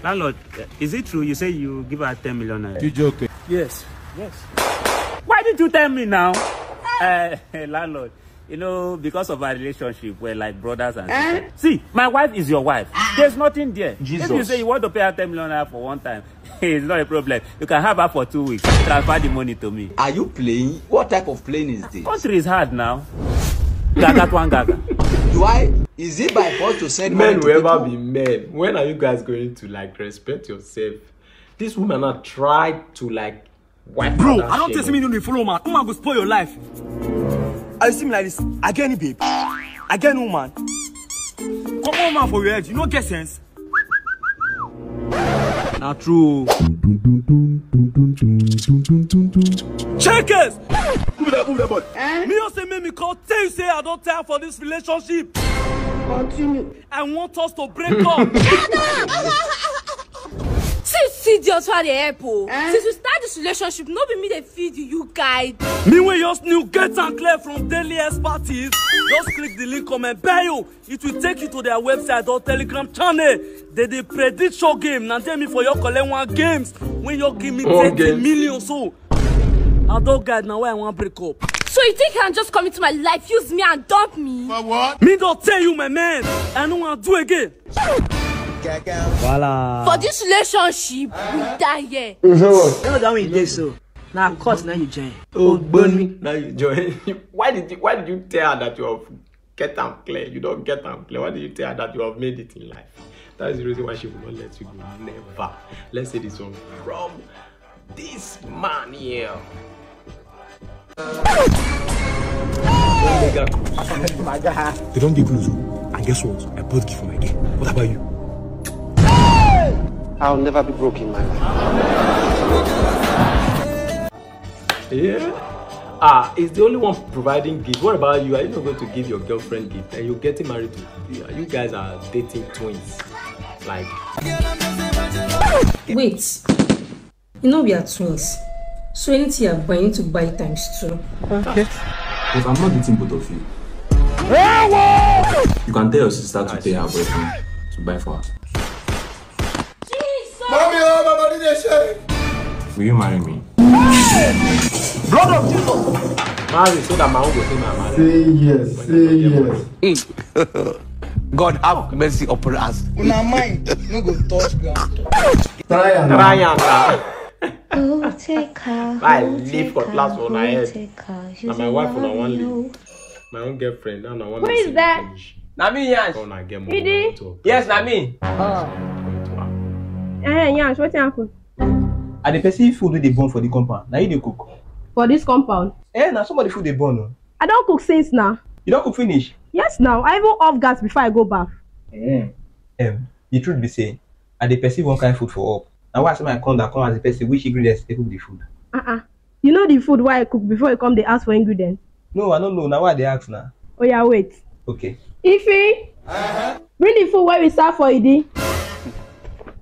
Landlord, is it true you say you give her ten million naira? You joking? Yes. Yes. Why did you tell me now? Uh, landlord, you know, because of our relationship, we're like brothers and sisters. Eh? See, my wife is your wife. There's nothing there. Jesus. If you say you want to pay her ten million naira for one time, it's not a problem. You can have her for two weeks. Transfer the money to me. Are you playing? What type of playing is this? Country is hard now. Gaga to one gaga. Do I? Is it by force to send men money to whoever people? Be men? When are you guys going to like respect yourself? This woman now tried to like wipe. Bro, I don't tell me you no follow man. Woman go spoil your life. I see me like this. I get any babe. I get no man. Come on man for your head. You no get sense. Na true. Checkers! Move that, move that body. Eh? Me also make me call tell you say I don't tire for this relationship. Continue. I want us to break up. See, see, the other the help. Eh? Since we start this relationship, no be me they feed you, you guide. Me when your new get and clear from daily expertise, just click the link on my bio. It will take you to their website or Telegram channel. They they predict your game. Now tell me for your collect one games when you give me thirty million. So I don't guide now why I want break up. So you think you can just come into my life, use me and dump me? For what? Me don't tell you, my man. I don't want to do again. Voila. For this relationship, we die here. You know that we dey so. Now, of course, now you join. Oh, Bonnie, now you join. Why did you, why did you tell her that you have get am clear? You don't get am clear. Why did you tell her that you have made it in life? That is the reason why she will not let you go. Never. Let's say this one from this man here. They don't give clues. And guess what? I bought gift for my girl. What about you? I'll never be broke in my life. Yeah. Ah, it's the only one providing gift. What about you? Are you not going to give your girlfriend gift? And you're getting married to you, you guys are dating twins. Like Wait. You know we are twins. So anything I buy, you need to buy times two. Okay. But I'm not dating both of you. You can tell your sister to pay her boyfriend to buy for her. Mommy, oh, my body they shake. Will you marry me? Blood of Jesus. Marry so that my own go say my marry. Say yes, say yes. God have mercy upon us. Una mind no go touch ground. Try am. Try am now. Who take her? Why leave cutlass on her head? Na my wife una wan leave. My own girlfriend now na one. Who is that? Na me, Yansh. Idi. Yes, na me. Ah. Eh, Yansh, wetin happen? I dey perceive food wey dey burn for the compound. Na you dey cook? For this compound? Eh, na somebody food dey burn o. I don cook since now. You don cook finish? Yes now. I even off gas before I go baff. Eh. Um, the truth be say, I dey perceive one kind food for up. Na why I say my come that come as a person which ingredients dey cook the food. Uh-uh. You know the food wey I cook before you come dey ask for ingredients? No, I no know. Na why I dey ask na. Oya, wait. Okay. Ifi, bring the food wey we serve for Idi.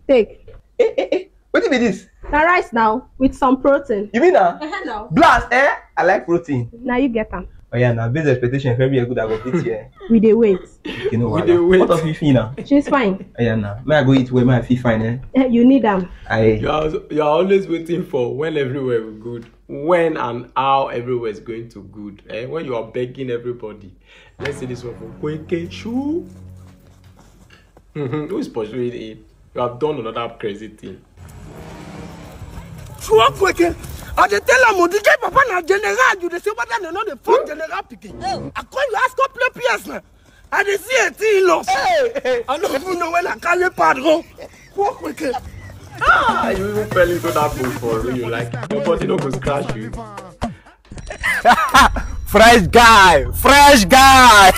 Take. Eh, eh, eh. Wetin be this? Na rice now with some protein. You mean na? Uh-huh, now. Blast, eh? I like protein. Now you get am. Oh yeah, now based expectation, if every year good, I go fit here. We dey wait. You know what? We dey wait. What of Ifi now? She's fine. Oh yeah, now. May I go eat where may I feel fine, eh? Eh, you need am. I. You are, you are always waiting for when everywhere will good. When and how everywhere is going to good. Eh? When you are begging everybody. Let's see this one from Kweke Shu. Who is pursuing him? You have done another crazy thing. Sure, Kweke. I dey tell am, the girl papa na general. You dey say whether dem no dey form general pikin. I call you ask up play P S na. I dey see a thing lost. I no even know when I carry pad go. Poor Kweke. Ah, you even fell into that bush for real. Like, nobody no go scratch you. Fresh guy, fresh guy.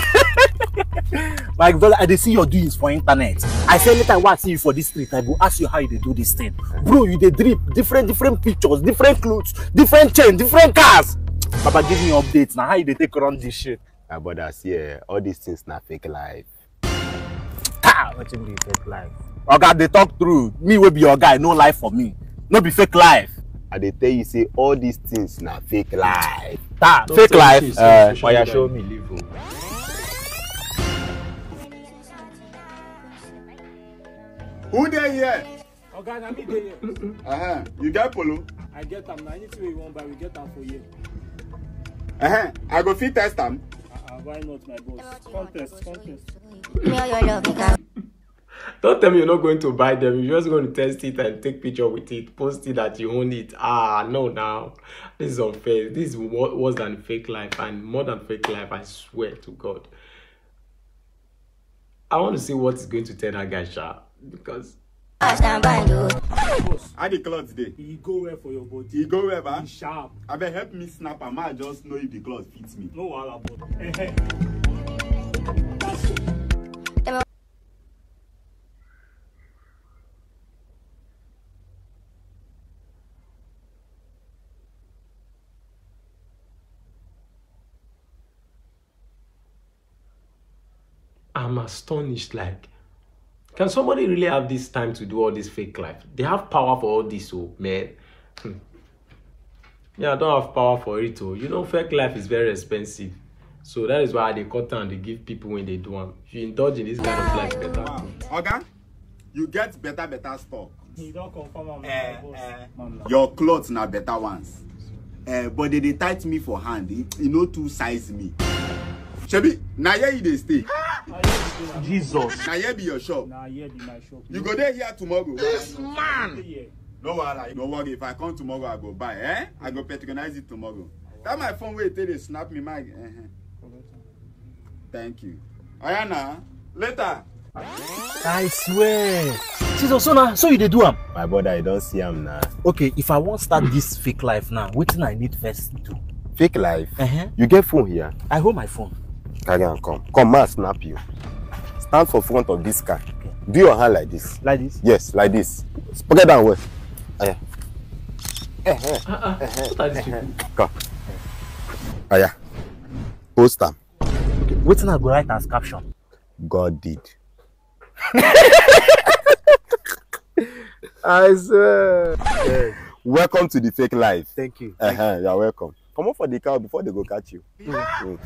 My brother, I dey see your doings for internet. I say later when I see you for this street, I go ask you how you dey do this thing. Bro, you dey drip different, different pictures, different clothes, different chain, different cars. Baba, give me updates now. How you dey take run this shit? My brother, see, eh, all these things na fake life. Ah, wetin be fake life? Oga, dey talk true. Me wey be your guy, no life for me. No be fake life. I dey tell you say all these things na fake life. Ta, fake life. Uh, oya, show me. Who dey here? Oga, na me dey here. Uh-huh. You get polo? I get am. Na anything wey you wan buy, we get am for here. Uh-huh. I go fit test am. Uh-uh, why not, my boss? Come test, come test. Don't tell me you're not going to buy them. You're just going to test it and take picture with it, post it that you own it. Ah, no, now this is unfair. This is worse than fake life and more than fake life. I swear to God. I want to see what is going to tell that guy, Sha, because How the cloth dey? E go well for your body. E go well, ba? E sharp. Abeg help me snap am, I just know if the cloth fits me. No wahala, but I'm astonished. Like, can somebody really have this time to do all this fake life? They have power for all this, oh man. Hmm. Yeah, I don't have power for it, oh. You know, fake life is very expensive. So that is why they cut down, they give people when they do them. If you indulge in this kind of life, better. Oga, you get better, better stock. You don confirm am, Eh, my boss. Eh. Mam na. Your clothes na better ones. Eh, but they dey tight me for hand. E, e no too size me. Shebi, na here you dey stay. Jesus. Na here be your shop. Na here be my shop. You go dey here tomorrow. This man. No wahala, no worry. If I come tomorrow, I go buy. Eh? I go patronize it tomorrow. That my phone wey take dey snap me, my. Uh-huh. Thank you. Oya na. Later. I swear. Jesus, so now, so you dey do am? My brother, you don see am now. Okay, if I wan start this fake life now, wetin I need first do? Fake life? Uh-huh. You get phone here? I hold my phone. Carry am come. Come, ma snap you. Stand for front of this car. Do your hand like this. Like this? Yes, like this. Spread am well. Aya. Uh-uh. What are these people? Come. Aya. Post am. Okay, wetin I go write as caption? God did. I swear. Welcome to the fake life. Thank you. Uh-huh, you are welcome. Come up for the car before they go catch you. Mm.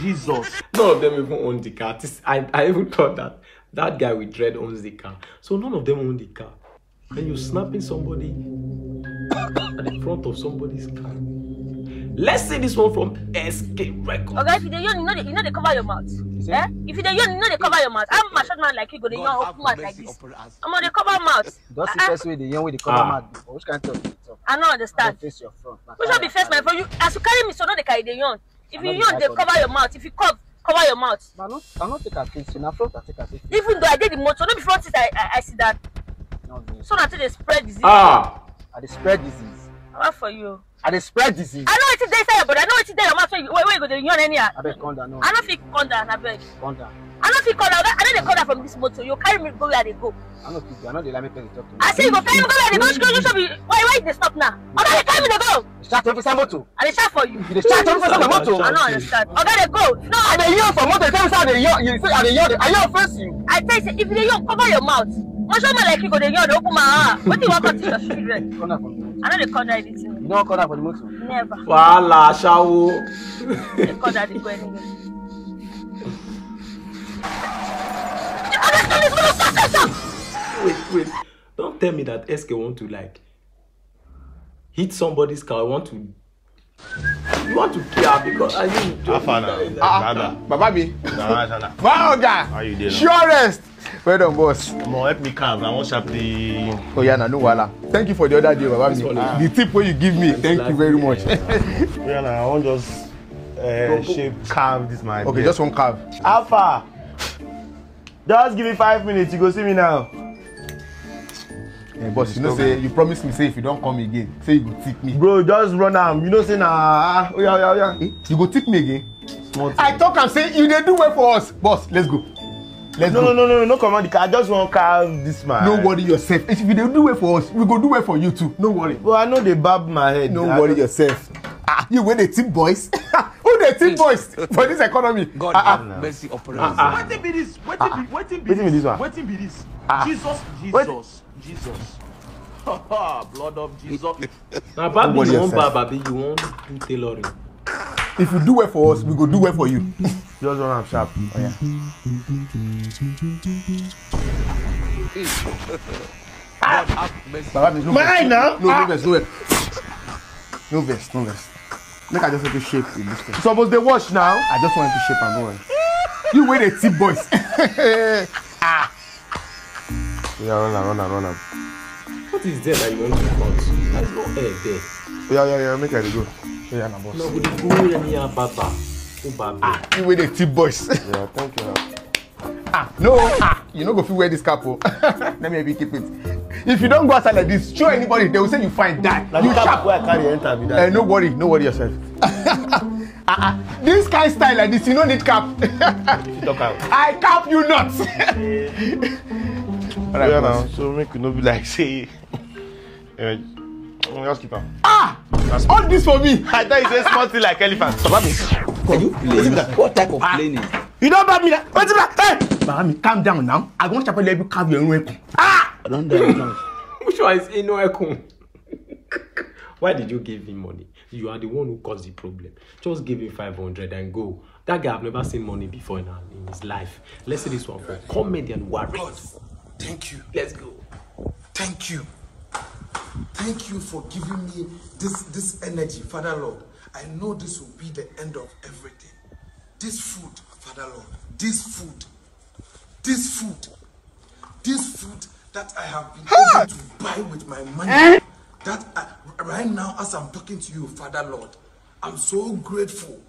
Jesus. None of them even own the car. This, I, I even thought that that guy with dread owns the car. So none of them own the car. And you snapping somebody at the front of somebody's car. Let's see this one from S K Records. Oga, if you dey yawn, you no dey, you no dey cover your mouth. Eh? If you dey yawn, you no dey cover your mouth. How a short man like you go dey yawn open mouth like this? Omo, dey cover mouth. Don see person wey dey yawn, wey dey cover mouth before? Which kind of talk you dey talk? I no understand. Face your front. Which one be face my front? You, as you carry me so, no dey carry dey yawn. If you yawn, dey cover your mouth. If you cough, cover your mouth. I no, I no take am face. Na front I take am face. Even though I dey the motor, no be front seat I, I, I sit down. No vex. So na to dey spread disease. Ah. I dey spread disease. What for you? I dey spread disease. I know wetin dey inside your body. I know wetin dey your mouth wey you, wey, wey you go dey yawn anyhow. Abeg, come down. No. I no fit come down, abeg. Come down. I no fit come down. I no dey come down from this motor. You carry me go where I dey go. I no fit do. I no dey like make person talk to me. I say you go carry me go where I dey go. Which kind of show be? Why, why you dey stop now? Oga, you carry me dey go. Shout for inside motor. I dey shout for you. You dey shout for inside my motor. I no understand. Oga, dey go. No. I dey yawn for motor. Tell me say I dey yawn. You say I dey yawn. I yawn face you. I tell you say if you dey yawn, cover your mouth. One short man like you go dey yawn, dey open mouth. Wetin you wan come teach your children? Come down for me. I no dey come down anything. You no come down for the motor? Never. Wahala, ashawo. Dey come down, dey go anywhere. Wait, wait. Don't tell me that S K want to, like, hit somebody's car, I want to, you want to kill her because I mean, how far now? Ah, ah, Baba mi. Nah, nah, nah. Wow, guy. How you doing? Sure rest. Well done, boss. Come on, help me carve. I want sharp the. Oh yeah, na no wala. Thank you for the other day, Baba mi. The tip wey you give me, thank you very much. Yeah, na I wan just uh, shape carve this my. Okay, just one carve. How far? Just give me five minutes, you go see me now. Hey, boss, you know say you promise me say if you don't come again, say you go tip me. Bro, just run am. You know say na. Oh yeah, oh yeah, oh yeah. Eh? You go tip me again? Small thing. I talk am say you dey do well for us, boss. Let's go. Let's no, go. No, no, no, no, come on the car. I just want car this man. No worry yourself. If you dey do well for us, we go do well for you too. No worry. But I know they bab my head. No I worry don't... yourself. Ah, you wey dey tip boys? Who dey tip boys for this economy? God ah, have ah. Mercy upon us. Ah, ah. Wetin be this? Wetin be wetin be this? Wetin be this one? Wetin be this? Ah. Jesus, Jesus, Jesus. Blood of Jesus. Na barber you wan barb abi you wan do tailoring? If you do well for us, we go do well for you. Just run am sharp. Oh, yeah. Baba, please, no vex. Mine now? No, no vex, no vex. No vex, no vex. Make I just help you shape in this thing. You suppose dey wash now. I just want to shape am, no worry. You wey dey tip boys. Ah. Yeah, run am, run am, run am. What is there that you want to cut? There's no hair there. Yeah, yeah, yeah, make I dey go. Yeah, na boss. No, we dey go anyhow, Baba. Go, Baba. Ah, you wey dey tip boys. Yeah, thank you. Ah, no, ah, you no go fit wear this cap o. Let me help you keep it. If you don go outside like this, show anybody, they will say you fine, die. You sharp. Where I carry enter be that. Eh, no worry, no worry yourself. Ah, ah, this kind style like this, you no need cap. If you talk out. I cap you not. All right, yeah, boss. Now, so make you no be like say. Eh, just keep am. Ah! All this for me. I thought you say small thing like elephant. Baba mi, can you play? What type of plane is? You don't bab me now. What's that? Hey! Baba mi, calm down now. I want to help you carve your own. Ah! I don't die now. Which one is Inoekun? Why did you give him money? You are the one who caused the problem. Just give him five hundred and go. That guy, I've never seen money before in, our, in his life. Let's see this one for comedy and worry. God, thank you. Let's go. Thank you. Thank you for giving me this, this energy, Father Lord. I know this will be the end of everything. This food, Father Lord, this food, this food, this food that I have been able to buy with my money. That I, right now, as I'm talking to you, Father Lord, I'm so grateful.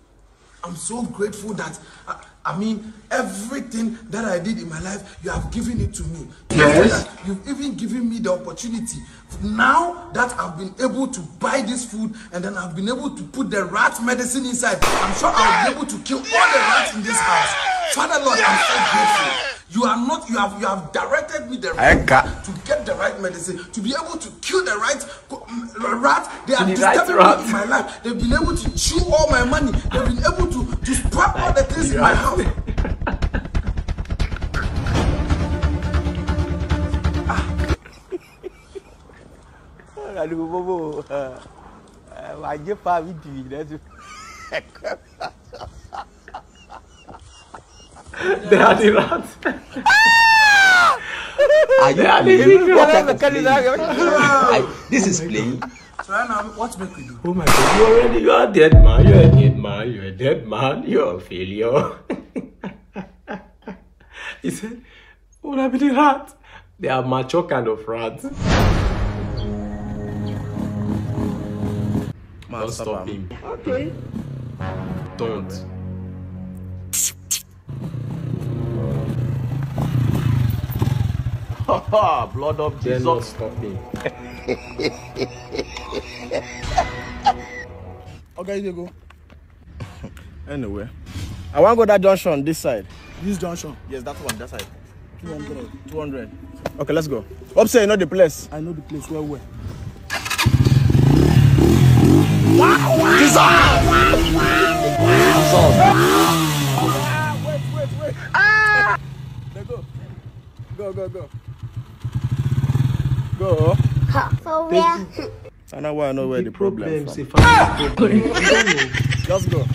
I'm so grateful that, I, I mean, everything that I did in my life, you have given it to me. Yes. You've even given me the opportunity. Now that I've been able to buy this food and then I've been able to put the rat medicine inside, I'm sure I'll be able to kill all the rats in this house. Father Lord, I'm so grateful. You are not, you have, you have directed me the right to get the right medicine, to be able to kill the right co- m- rat. They are disturbing me in my life. They've been able to chew all my money. They've been able to, to spoil all the things in my house. Wàá jẹ́ fáwọn ìdìbò náà tún. They are the rats. Are you playing? What type of play? I, this is playing. So right now, what make we do? Oh my God! You already, you are dead man. You are a dead man. You are a dead man. You are a failure. He said, "Una be the rat." They are mature kind of rats. Don't stop him. Okay. Don't. Blood of Jesus. Stop him. Okay, you go. Anyway, I want to go that junction this side. This junction? Yes, that one, that side. Two hundred. Two hundred. Okay, let's go. Hope say you know the place. I know the place well well. Wow, wow. Jesus! Wait, wait, wait. Ah! Go, go, go. Go. For where? I know why I know where the problem is. Just go.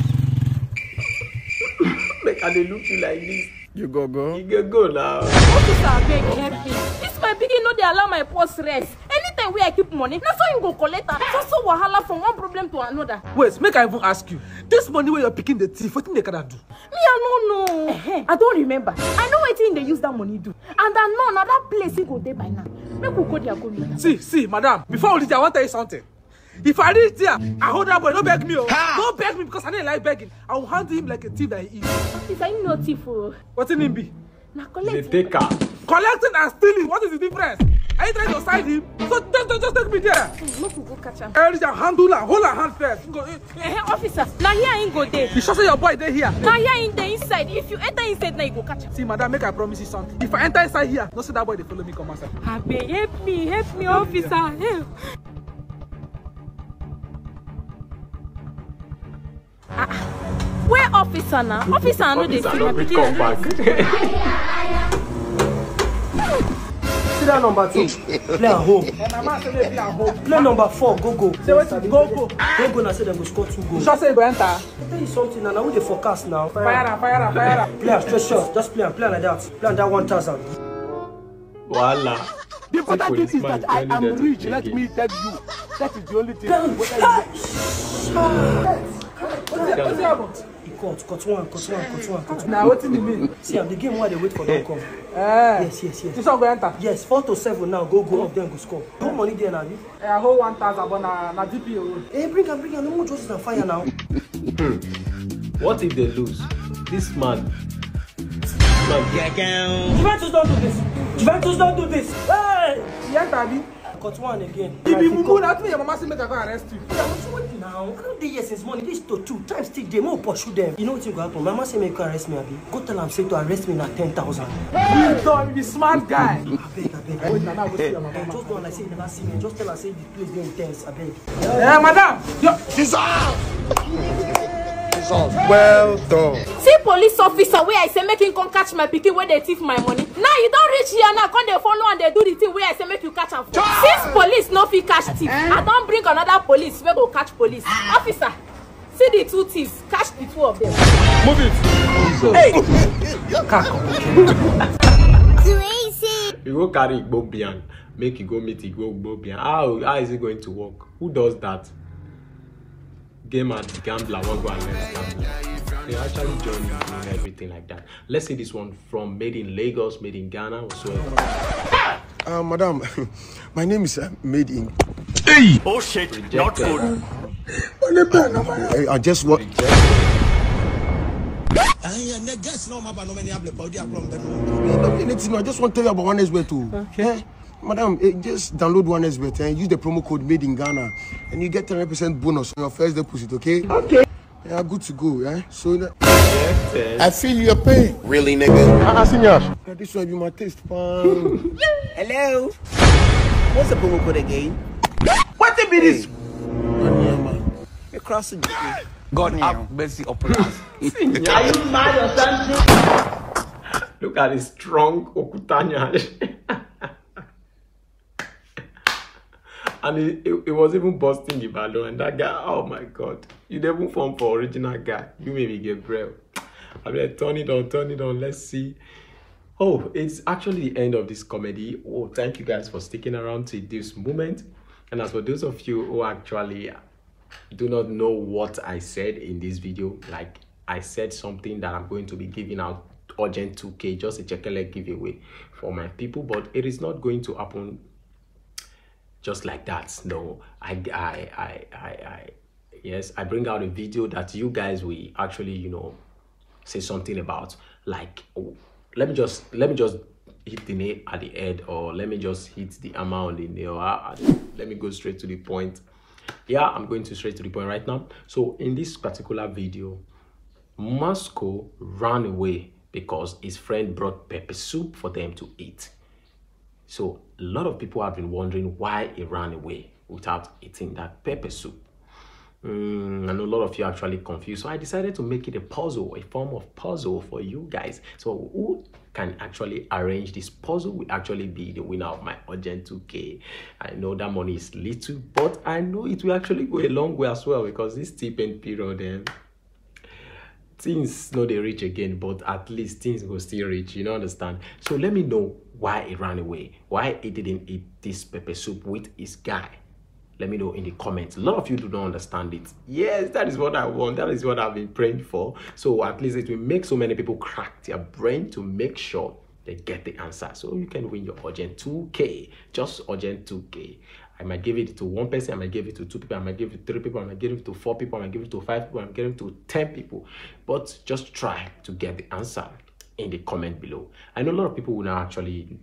Make I dey look you like this. You go go. You go go now. Officer, abeg help me. This my Pikin no dey allow my purse rest. Anytime wey I keep money, na so him go collect am. So so wahala from one problem to another. Wait, make I even ask you. This money wey your pikin dey thief, wetin dey carry am do? Me, I no know. Ehen, I don remember. I know wetin him dey use that money do. And I know na that place he go dey by now. Make we go there go meet am. See, see, madam, before we reach there, I wan tell you something. If I reach there, I hold that boy, no beg me o. Ha! No beg me because I no like begging. I will handle him like a thief that he is. Officer, him no thief o. Wetin him be? Na collect. They take am. Collecting and stealing, what is the difference? Are you trying to side him? So just, just, just take me there. Hmm, make we go catch am. I reach there, handle am, hold am hand first. Go, eh. Eh, eh, officer, na here him go dey. You sure say your boy dey here? Na here him dey inside. If you enter inside now, you go catch am. See, madam, make I promise you something. If I enter inside here, no say that boy dey follow me come outside. Abeg, help me, help me, officer. Help. Ah, ah. Where officer now? Officer, I no dey see my pikin. See that number two. Play at home. Eh, my man say make play at home. Play number four. Go, go. Say wetin? Go, go. Go, go. Na say dem go score two goals. You sure say you go enter? I tell you something now. Na who dey forecast now? Fire am, fire am, fire am. Play am straight shot. Just play am, play am like that. Play am that one thousand. Voila. The important thing is that I am rich. Let me tell you. That is the only thing. Wetin happen? He cut, cut one, cut one, cut one, cut one. Now wetin you mean? See, I'm the game wey I dey wait for don come. Eh. Yes, yes, yes. This one go enter. Yes, four to seven now. Go, go. All of them go score. No money there now. Eh, I hold one thousand, but na, na D P O. Eh, bring am, bring am. No more justice and fire now. Hmm. What if they lose? This man. Man. Juventus don do this. Juventus don do this. Hey! Yes, Daddy. Cut one again. If you move, na me, your mama say make I go arrest you. Yeah, what you want now? I don dey here since morning. This to two times still dey. Make we pursue them. You know wetin go happen? My mama say make you arrest me, abi? Go tell am say to arrest me na ten thousand. You don be smart guy. Abeg, abeg. Wait, na now go see your mama. Just go and like say you never see me. Just tell her say the place dey intense, abeg. Eh, madam. Yo. Jesus. Jesus. Well done. See police officer wey I say make him come catch my pikin wey dey thief my money. Now you don reach here now, come dey follow and dey do the thing wey I say make you catch am for. Since police no fit catch thief, I don bring another police wey go catch police. Officer, see the two thieves, catch the two of them. Move it. Hey! Car come. Crazy. You go carry Igbo Bian, make you go meet Igbo Bian. How, how is it going to work? Who does that? Gamer, the gambler, wan go arrest gambler. They actually join you in everything like that. Let's see this one from Made in Lagos, Made in Ghana, whatsoever. Uh, madam, my name is uh, Made in. Hey! Oh shit, not good. I, I just want. Rejected. Anything, I just want to tell you about one expert too. Okay. Eh? Madam, eh, just download one expert and use the promo code Made in Ghana, and you get ten percent bonus on your first deposit, okay? Okay. Yeah, good to go, eh? So that Rejected. I feel your pain. Really, nigga? Ah, ah, senior. Yeah, this one be my taste, fam. Hello. What's the promo code again? What be this? Hey. You crossing. God have mercy upon us. Are you mad or something? Look at the strong Okutanya. And he, he, he was even busting the balloon. And that guy, oh my God. You dey even form for original guy. You may be Gabriel. I mean, turn it on, turn it on. Let's see. Oh, it's actually the end of this comedy. Oh, thank you guys for sticking around to this moment. And as for those of you who actually do not know what I said in this video, like, I said something that I'm going to be giving out urgent two K, just a chekele giveaway for my people, but it is not going to happen just like that. No, I, I, I, I, I, yes, I bring out a video that you guys will actually, you know, say something about. Like, oh, let me just, let me just hit the nail at the head, or let me just hit the hammer on the nail. I, I, let me go straight to the point. Yeah, I'm going to straight to the point right now. So in this particular video, Moscow ran away because his friend brought pepper soup for them to eat. So a lot of people have been wondering why he ran away without eating that pepper soup. Mm, I know a lot of you are actually confused, so I decided to make it a puzzle, a form of puzzle for you guys. So who can actually arrange this puzzle will actually be the winner of my urgent two K. I know that money is little, but I know it will actually go a long way as well, because this stipend period, eh, Things no dey reach again, but at least things go still reach. You know, understand? So let me know why he ran away, why he didn't eat this pepper soup with his guy. Let me know in the comments. A lot of you do not understand it. Yes, that is what I want. That is what I've been praying for. So at least it will make so many people crack their brain to make sure they get the answer. So you can win your urgent two K. Just urgent two K. I might give it to one person, I might give it to two people, I might give it to three people, I might give it to four people, I might give it to five people, I might give it to ten people. But just try to get the answer in the comment below. I know a lot of people will now actually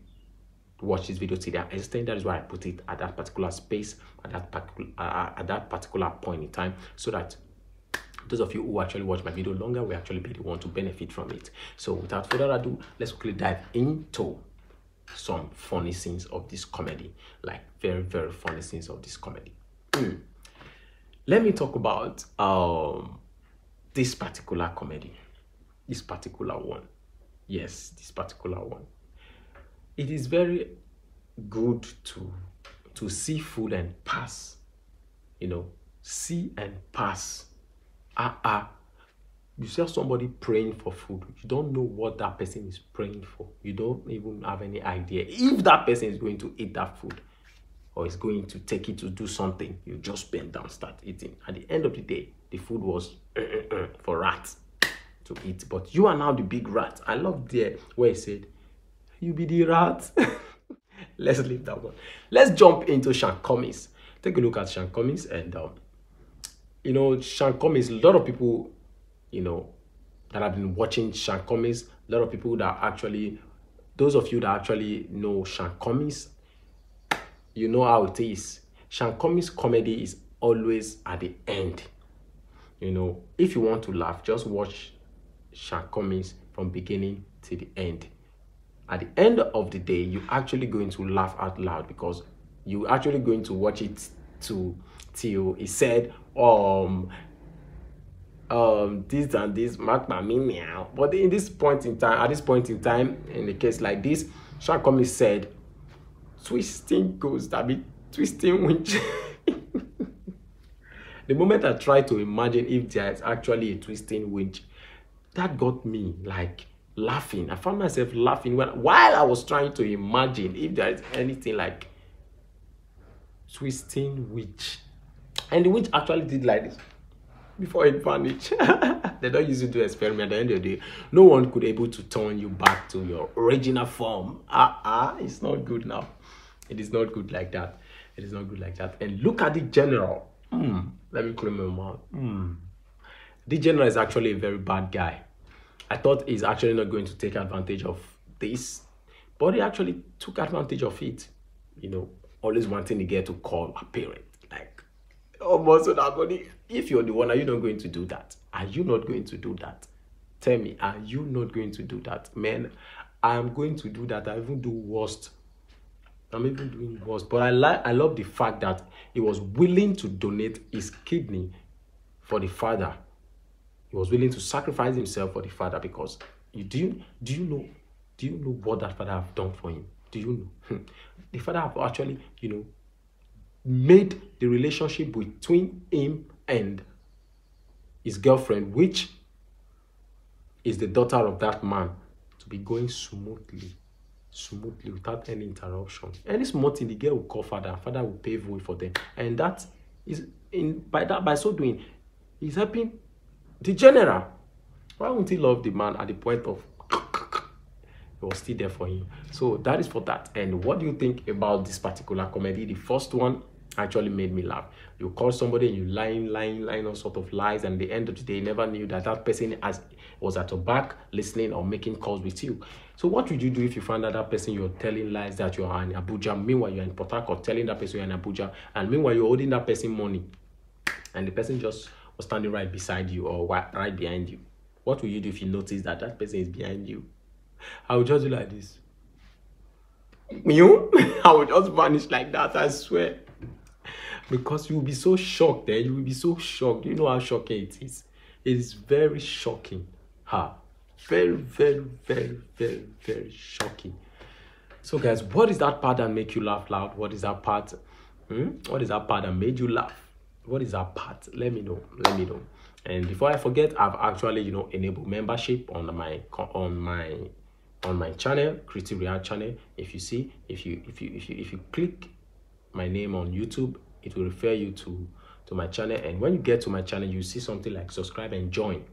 watch this video to their extent. That is why I put it at that particular space, at that particular uh, at that particular point in time, so that those of you who actually watch my video longer will actually be the one to benefit from it. So without further ado, let's quickly dive into some funny scenes of this comedy, like very, very funny scenes of this comedy. Mm. Let me talk about um this particular comedy, this particular one. Yes, this particular one. It is very good to to see food and pass. You know, see and pass. Ah ah. You see somebody praying for food. You don't know what that person is praying for. You don't even have any idea if that person is going to eat that food or is going to take it to do something. You just bend down, start eating. At the end of the day, the food was for rats to eat. But you are now the big rat. I love there where he said, "You be the rat." Let's leave that one. Let's jump into Sean Cummings. Take a look at Sean Cummings, and um, you know, Sean Cummings, a lot of people, you know, that have been watching Sean Cummings, a lot of people that actually, those of you that actually know Sean Cummings, you know how it is. Sean Cummings comedy is always at the end. You know, if you want to laugh, just watch Sean Cummings from beginning to the end. At the end of the day, you're actually going to laugh out loud because you're actually going to watch it to till he said, um, um, this and this, mark my meaning now. But in this point in time, at this point in time, in a case like this, Sean Cummings said, "Twisting ghost, I mean, twisting winch." The moment I try to imagine if there is actually a twisting winch, that got me like laughing. I found myself laughing when, while I was trying to imagine if there is anything like twisting winch. And the winch actually did like this before it vanished. They don't use it to experiment. At the end of the day, no one could able to turn you back to your original form. Ah, uh-uh, it's not good now. It is not good like that. It is not good like that. And look at the general. Mm, let me clean my mouth. Mm. The general is actually a very bad guy. I thought he's actually not going to take advantage of this, but he actually took advantage of it. You know, always wanting to get to call a parent. Like, almost so that money. If you're the one, are you not going to do that? Are you not going to do that? Tell me, are you not going to do that? Man, I'm going to do that. I even do worst. I'm even doing worst. But I like I love the fact that he was willing to donate his kidney for the father. He was willing to sacrifice himself for the father because you do you, do you know do you know what that father have done for him? Do you know? Hmm. The father have actually, you know, made the relationship between him and his girlfriend, which is the daughter of that man, to be going smoothly, smoothly without any interruption. Any small thing, the girl will call father, and father will pave way for them, and that is in by that by so doing, he's helping the general. Why won't he love the man at the point of he was still there for him? So that is for that. And what do you think about this particular comedy? The first one actually made me laugh. You call somebody and you lying, lying, lying all sort of lies, and at the end of the day, you never knew that that person has, was at your back listening or making calls with you. So what would you do if you find out that person you're telling lies that you are in Abuja, meanwhile you're in Port Harcourt telling that person you're in Abuja, and meanwhile you're holding that person money, and the person just was standing right beside you or right behind you? What will you do if you notice that that person is behind you? I will just do like this. You, I will just vanish like that, I swear. Because you will be so shocked, eh? You will be so shocked. You know how shocking it is. It is very shocking. Ha. Very, very, very, very, very shocking. So, guys, what is that part that make you laugh loud? What is that part? Hmm? What is that part that made you laugh? What is that part? Let me know. Let me know. And before I forget, I've actually, you know, enabled membership on my co- on my on my channel, Creative React channel. If you see, if you if you if you if you click my name on YouTube, it will refer you to to my channel. And when you get to my channel, you see something like subscribe and join.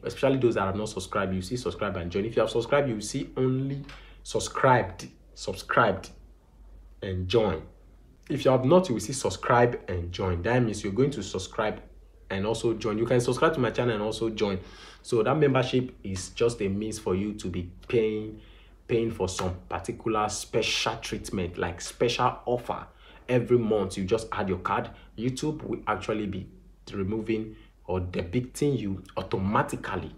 Especially those that have not subscribed, you see subscribe and join. If you have subscribed, you see only subscribed, subscribed and join. If you have not, you will see subscribe and join. That means you're going to subscribe and also join. You can subscribe to my channel and also join. So that membership is just a means for you to be paying paying for some particular special treatment, like special offer. Every month you just add your card, YouTube will actually be removing or debicting you automatically.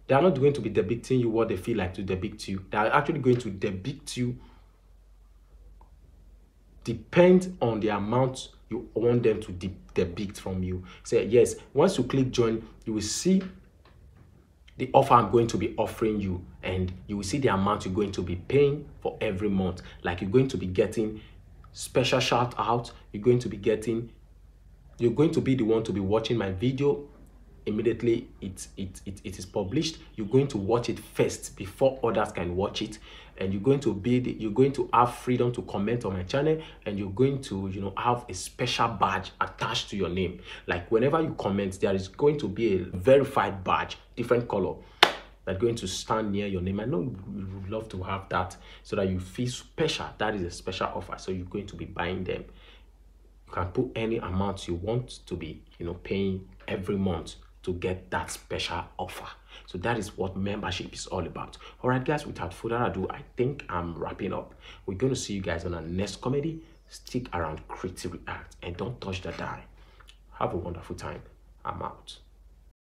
They are not going to be debicting you what they feel like to debict you. They are actually going to debict you depend on the amount you want them to de- debict from you. Say yes. Once you click join, you will see the offer I'm going to be offering you, and you will see the amount you're going to be paying for every month. Like, you're going to be getting special shout out, you're going to be getting you're going to be the one to be watching my video immediately it, it, it, it is published. You're going to watch it first before others can watch it, and you're going to be the, you're going to have freedom to comment on my channel, and you're going to, you know, have a special badge attached to your name. Like, whenever you comment, there is going to be a verified badge, different color, that's going to stand near your name. I know you would love to have that so that you feel special. That is a special offer. So you're going to be buying them. You can put any amount you want to be, you know, paying every month to get that special offer. So that is what membership is all about. All right, guys, without further ado, I think I'm wrapping up. We're going to see you guys on our next comedy. Stick around, Creative React, and don't touch the dime. Have a wonderful time. I'm out.